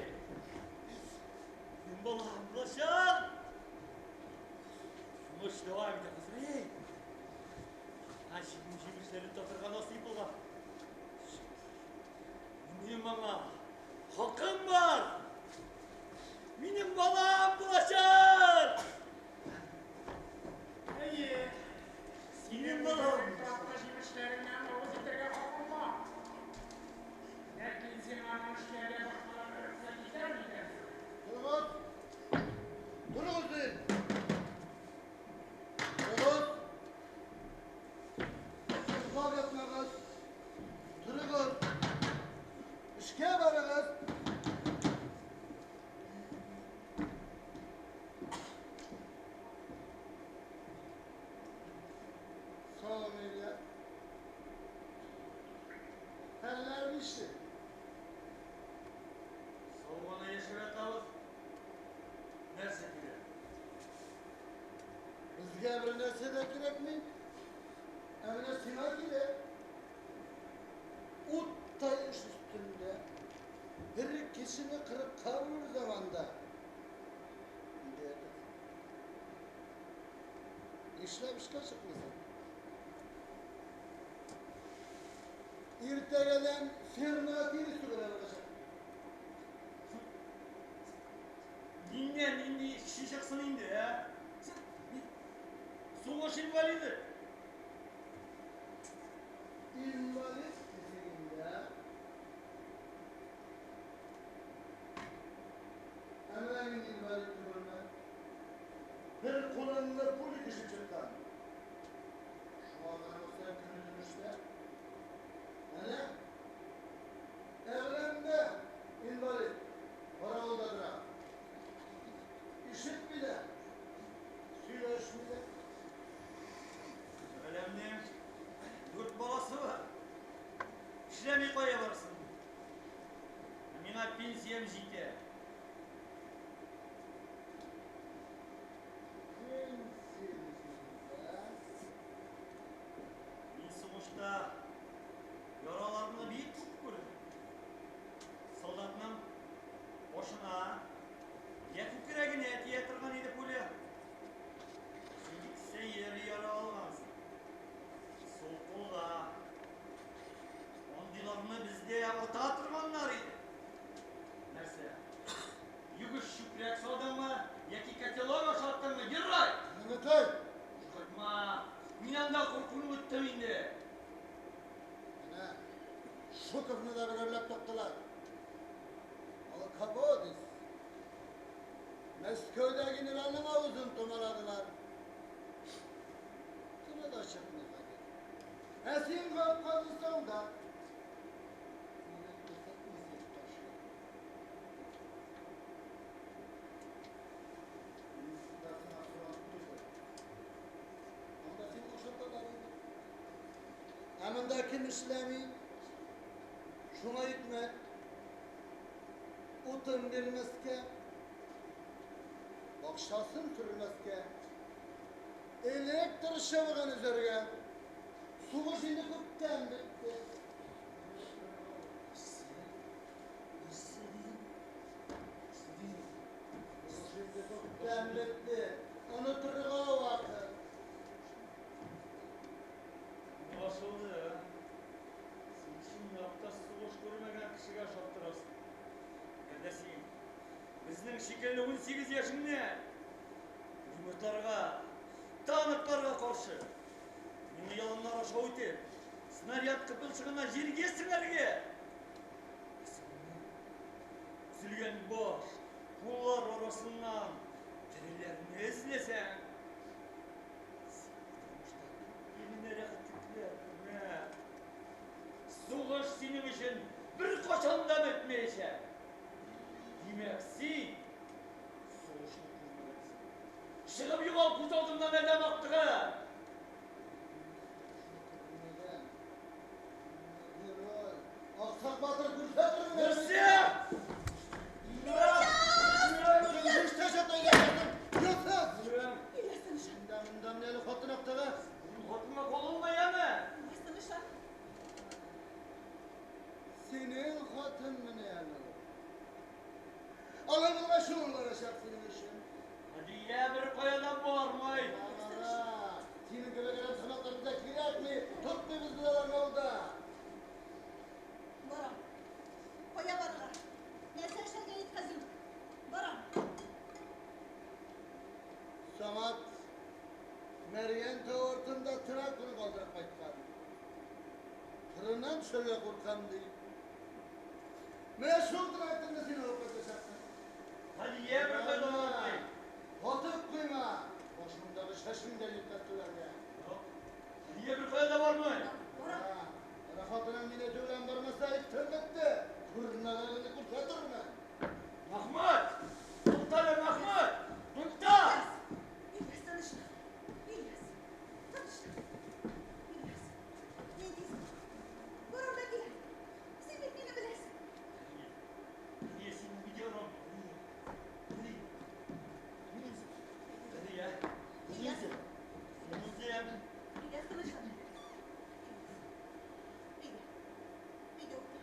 Минем балам булачак. Сугыш дәвам итә, Газраил. Миңа җиңү җимешләрен татырга насыйп булган. Минем аңа хакым бар. Минем балам булачак. Әйе, Синең синең балаң. татлы җимешләреңнән авыз итәргә хакың бар. Ләкин сиңа моны эшләргә башкалар рөхсәт итәр микән? Торыгыз! Торыгыз дим! Торыгыз! Йоклап ятмагыз! Торыгыз! Эшкә барыгыз! Сау Илья. Хәлләр ничек? Сау гына яшәп ятабыз. Нәрсә кирәк? Безгә бер нәрсә дә кирәкми. Ә менә сиңа кирәк. Уттай эш өстендә бер кешене кырыкка бүлер заманда. Өйдә ятасың. Нишләп эшкә чыкмыйсың? Иртәгәдән фермага тирес түгәргә барачак. Миннән нинди эшче чыксын инде, ә? Мин сугыш инвалиды. Инвалид дисегендә Ә менә мин инвалид түгелмен. Бер кулымны пуля тишеп чыккан. Шуңа карамастан көне-төн эштә. Әнә, Әгъләм дә инвалид, каравылда тора. Ишетми дә, сөйләшми дә. Әгъләмнең дүрт баласы бар. Эшләми кая барсын? Ә миңа пенсиям җитә. Пенсия дисегездә, Мин сугышта яраларны бик күп күрдем. Солдатның башына я күкрәгенә тия торган иде пуля. Син бик сәер яра алгансың. Сул кулга. Андыйларны бездә ата торганнар иде. Нәрсә? Югыш чүпрәк салдыңмы яки котелок ашаттыңмы? Герой! Мөңгетай! Куркытма. Мин анда куркуны үттем инде. Менә Шуковны да берәрләп таптылар. Полководец. Мәскәүдә генералның авызын томаладылар. Теле дә чыкмый хәзер. Ә син капкалысаң да, сине үзе ташлый. Мин сиңа фронт түгел. Анда сине ашаталар иде. Ә монда кем эшләми? Шуңа икмәк, утын бирмәскә, бакчасын сөрмәскә, электр чыбыгын өзәргә. Сугыш инде күптән бетте. Сугыш инде күптән бетте. Онытырга вакыт. Аңлашылды. Син чынлап та сугыш күрмәгән кешегә ошап торасың. Әгәр дә син безнең шикелле 18 яшеңдә пулеметларга, танкларга каршы мине яланнар аша үтеп, снаряд кыпылчыгына җиргә сеңәргә. Өзелгән баш, куллар арасыннан тереләрне эзләсәң, син бу тормышта күп генә рәхәтлекләр күрмә. Сугыш синең өчен беркайчан да бетмәячәк. Димәк, син сугышны күрмәгәнсең. Чыгып югал күз алдымнан, адәм актыгы! Герой, Аксак батыр күрсәтер. Нәрсә? Хатын актыгы. Хатынга кагылма, яме? Синең хатын менә әле ул. Алай булгач, шул барачак синең өчен. Һадия беркая да бармый. Синең кебек әрәмтамаклар безгә кирәкми. Тотмыйбыз без аларны авылда. Барам. Кая барырга? Нәрсә эшләргә җиткәзим? Барам. Самат Мәргән тау артында тракторы калдырып кайткан. Кырыннан төшәргә куркам, ди. Менә шул тракторны син алып кайтачаксың. Һадия беркая да бармый. Атып куйма. Башыңдагы чәчең дә җитмәс түләргә. Юк. Һадия беркая да бармый. Менә хатының мине белән бармаса, әйттем бетте. Күрмәгәнеңне күрсәтермен. Мәхмүт! Туктале, Мәхмүт! Тукта! Ильяс, тынычлан. Ильяс, тынычлан. Ильяс, мин тиз барам да киләм. Син бит мине беләсең. Һадия, син видеорам. Һадия, Ильяс. Син Ильяс, тынычлан. Әйдә, әйдә, утыр.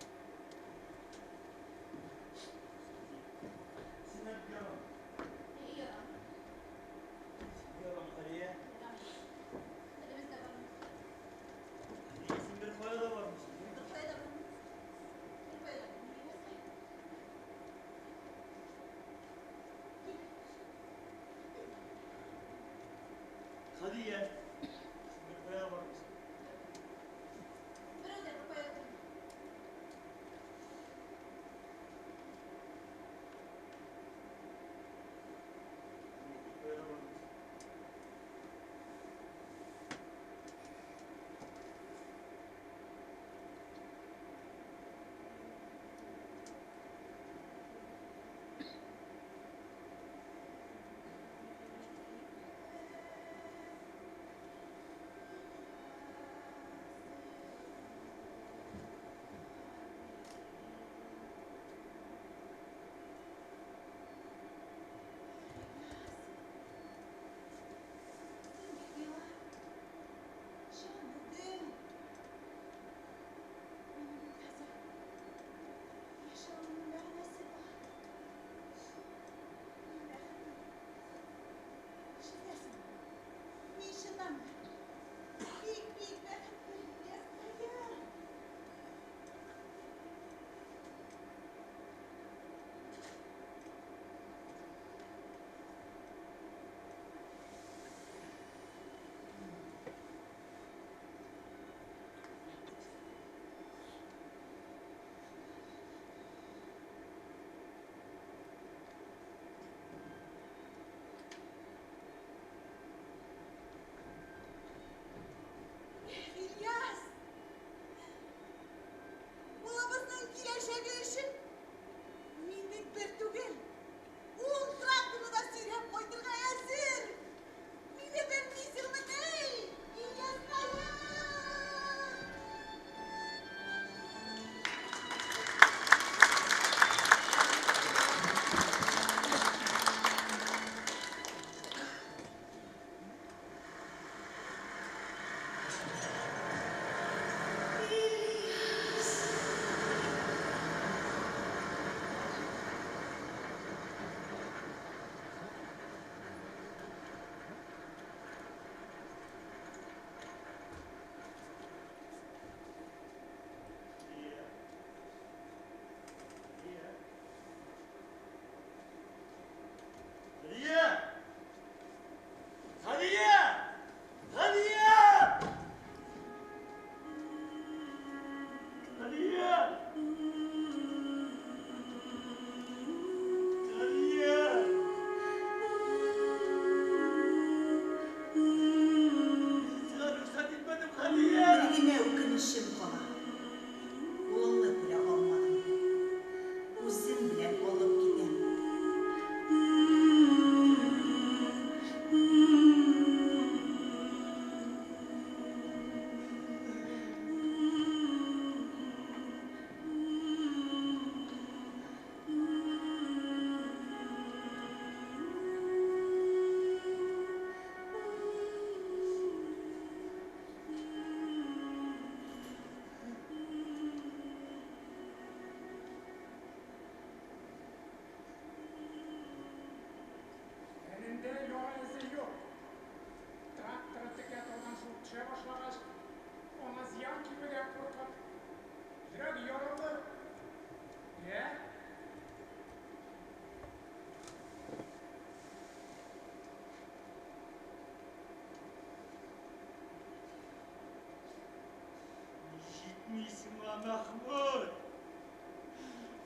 Мәхмүт?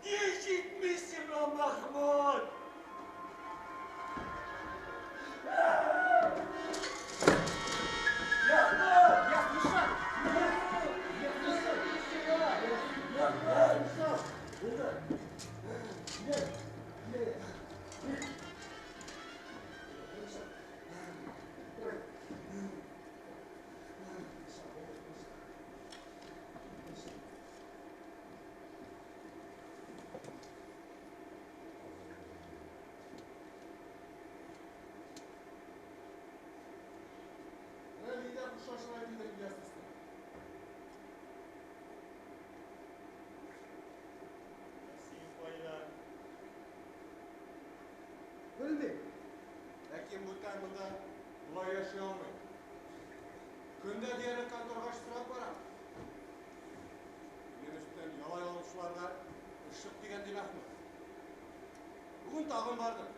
Ни җитми сиңа, Мәхмүт? Хушлашырга килдек, Ильяс дустым. Син кайда? Белмим. Ләкин бүтән монда болай яши алмыйм. Көндә диярлек конторга сорап барам. Минем өстән яла ябучыларга ышык дигән ди Мәхмүт. Бүген тагын бардым.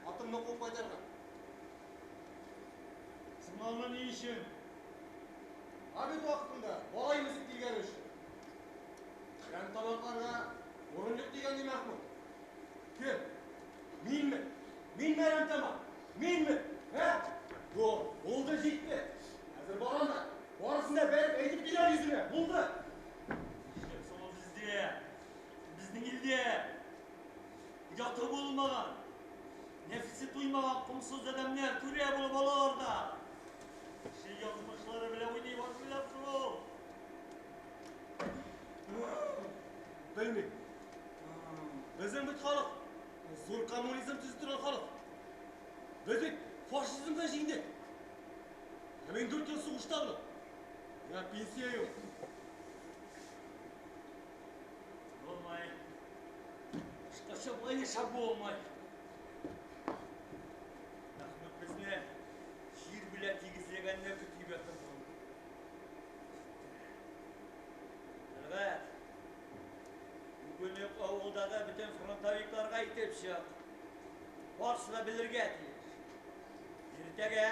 Атымны куып кайтарган. Син аны ни өчен? Обед вакытында бала имезеп килгән өчен. Әрәм тамакларга урын юк дигән ди Мәхмүт. Кем? Минме? Минме әрәм тамак? Минме? Ә? Юк, булды җитте. Хәзер барам да, барысын да бәреп әйтеп киләм йөзенә. Булды. Нишләп соң ул бездә? Безнең илдә ояты булмаган, нәфесе туймаган комсыз адәмнәр түрә булып алалар да, кеше язмышлары белән уйный башлыйлар шул. Белмим. Безнең бит халык, зур коммунизм төзи торган халык. Без бит фашизмны җиңдек. Ә мин 4 ел сугышта булдым. Миңа пенсия юк. Булмый. Башкача болай яшәп булмый. Мәхмүт безне җир белән тигезләгәнне көтеп ятыр. Тәлгать, бүген үк авылдагы бөтен фронтовикларга әйтеп чык. Барысы да белергә тиеш. Иртәгә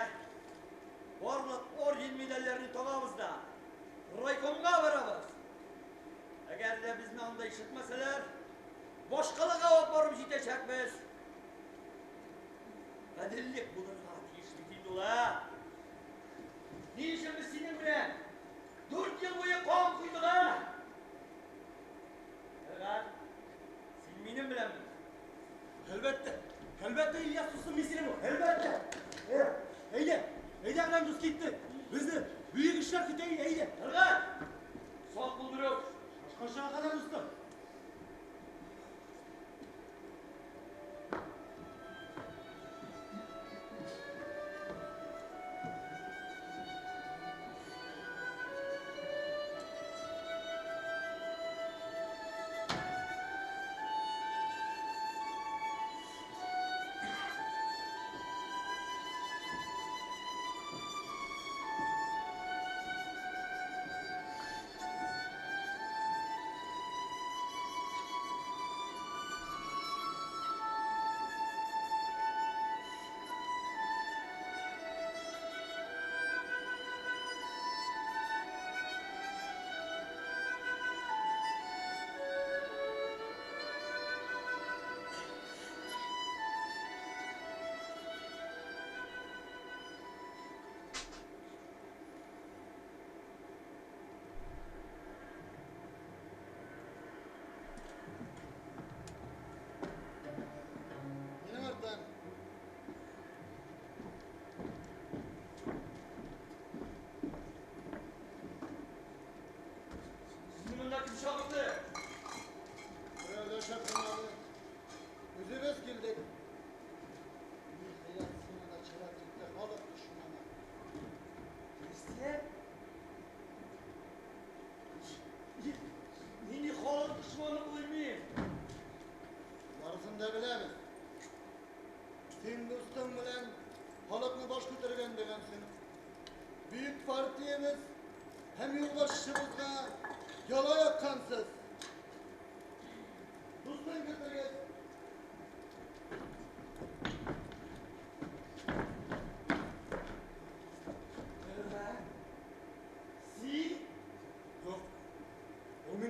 барлык орден медальләрне табабыз да райкомга барабыз. Әгәр дә безне анда ишетмәсәләр, башкалага алып барып җитәчәкбез. Гаделлек булырга тиеш бит инде ул, ә? Ни өчен без синең белән 4 ел буе кан куйдык, ә? Тәлгать, син минем беләнме? Әлбәттә, әлбәттә, Ильяс дустым, мин синең белән, әлбәттә. Әйдә, әйдә, Әгъләм дус китте. Безне бөек эшләр көтә, әйдә. Тәлгать, сак бул, берүк. Башкачага кадәр, дустым. Минем арттан. Сезне монда кем чакырды? Берәү дә чакырмады. Үзебез килдек. Ниһаять, сиңа да чират җитте, халык дошманы. Нәрсә? Нинди халык дошманы булыйм мин? Барысын да беләбез. Син дустың белән халыкны баш күтәргән дигәнсең. Бөек партиябез һәм юлбашчыбызга яла яккансыз. Дустың китергез. Син? Юк, ул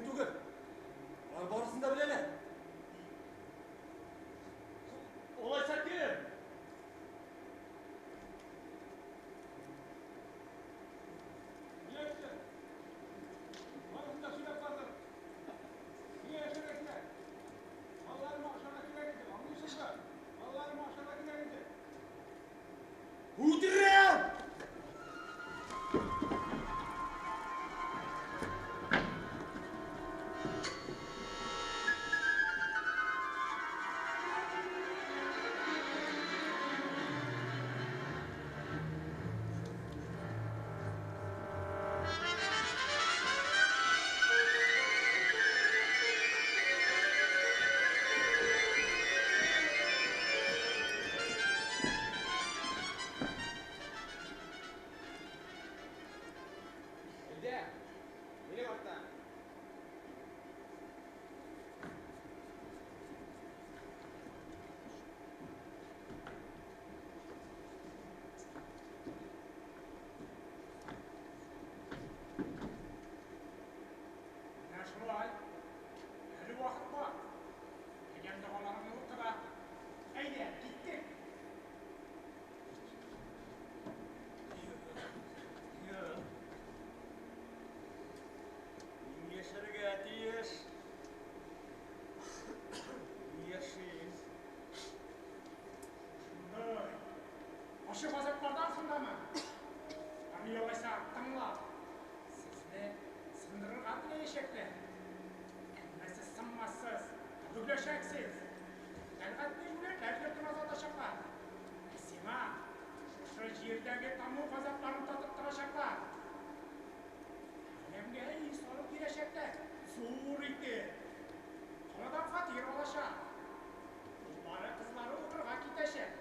вакыт бар. Теләгән догаларыңны укы да, әйдә, киттек. Юк. Мин яшәргә тиеш. Мин яшим. Шундый. Ачы газаплардан соң дамы? Аны алайса тыңла. Сезне сындырырга теләячәкләр. Әмма сез сынмассыз, бөгеләчәксез. Тәлгатне җүләрләр йортына озатачаклар. Ә сиңа шушы җирдәге таму газапларын татыттырачаклар. Әләмгә өй салып бирәчәкләр. Зур итеп. Каладан фатир алачак. Уллары, кызлары укырга китәчәк.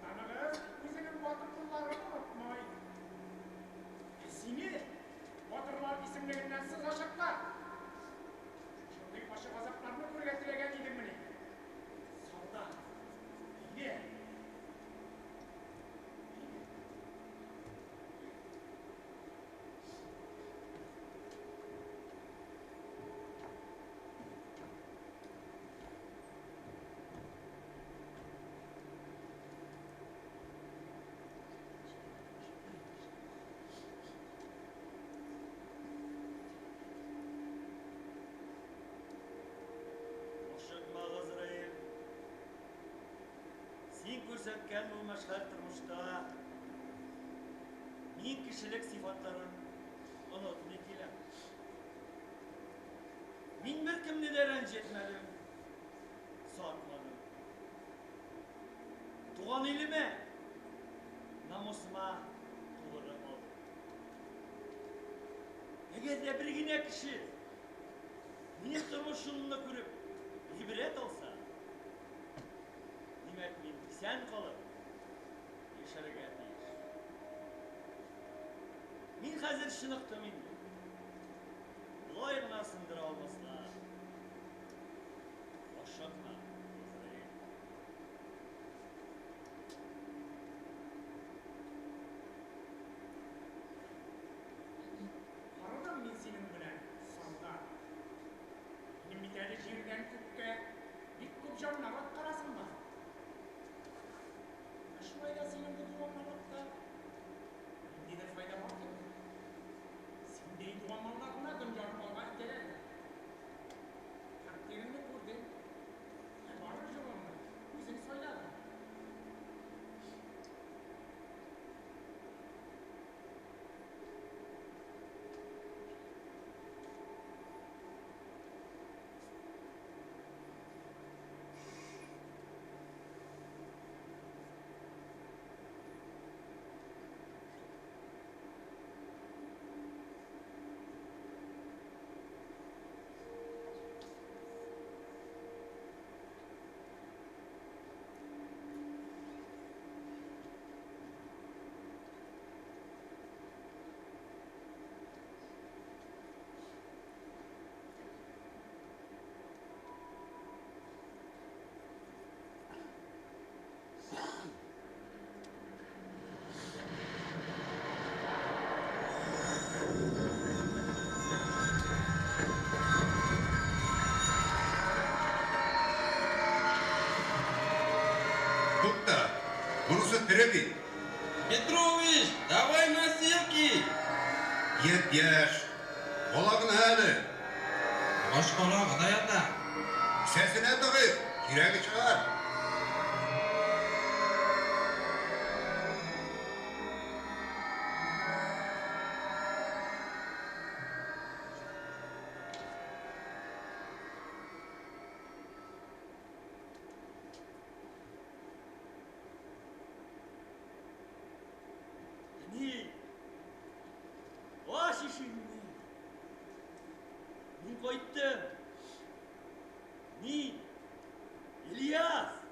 Ватаныгыз үзенең батыр улларын онытмый. Ә сине батырлар исемлегеннән сызачаклар. Шундый ачы газапларны күрергә теләгән идеңмени? Солдат, әйдә. Ашыкма, Газраил. Син күрсәткән бу мәшһәр тормышта мин кешелек сыйфатларын онытмый киләм. Мин беркемне дә рәнҗетмәдем, сатмадым. Туган илемә, намусыма тугры калдым. Әгәр дә бер генә кеше минем тормыш юлымны күреп гыйбрәт алса, димәк, мин исән калып яшәргә тиеш. Мин хәзер чыныктым инде. Болай гына сындыра алмаслар. Ашыкма, Газраил. Арыдым мин синең белән, солдат. Минем бит әле җирдән күккә бик күп җаннар аткарасым бар. Ә шулай да синең бу дуамаллыкта ниндидер файда бар кебек. Синдәй дуамаллар гына дөньяны алга этәрәләр. Тәкъдиреңне күрдең. Ә барыр юлыңны үзең сайладың. Тукта, монысы тере бит. Петрович, давай носилки! Япь-яшь, бала гына әле. Агач карагы да ята. Кесәсенә тыгыйк, кирәге чыгар. Әни! Ач ишегеңне! Мин кайттым. Мин, Ильяс!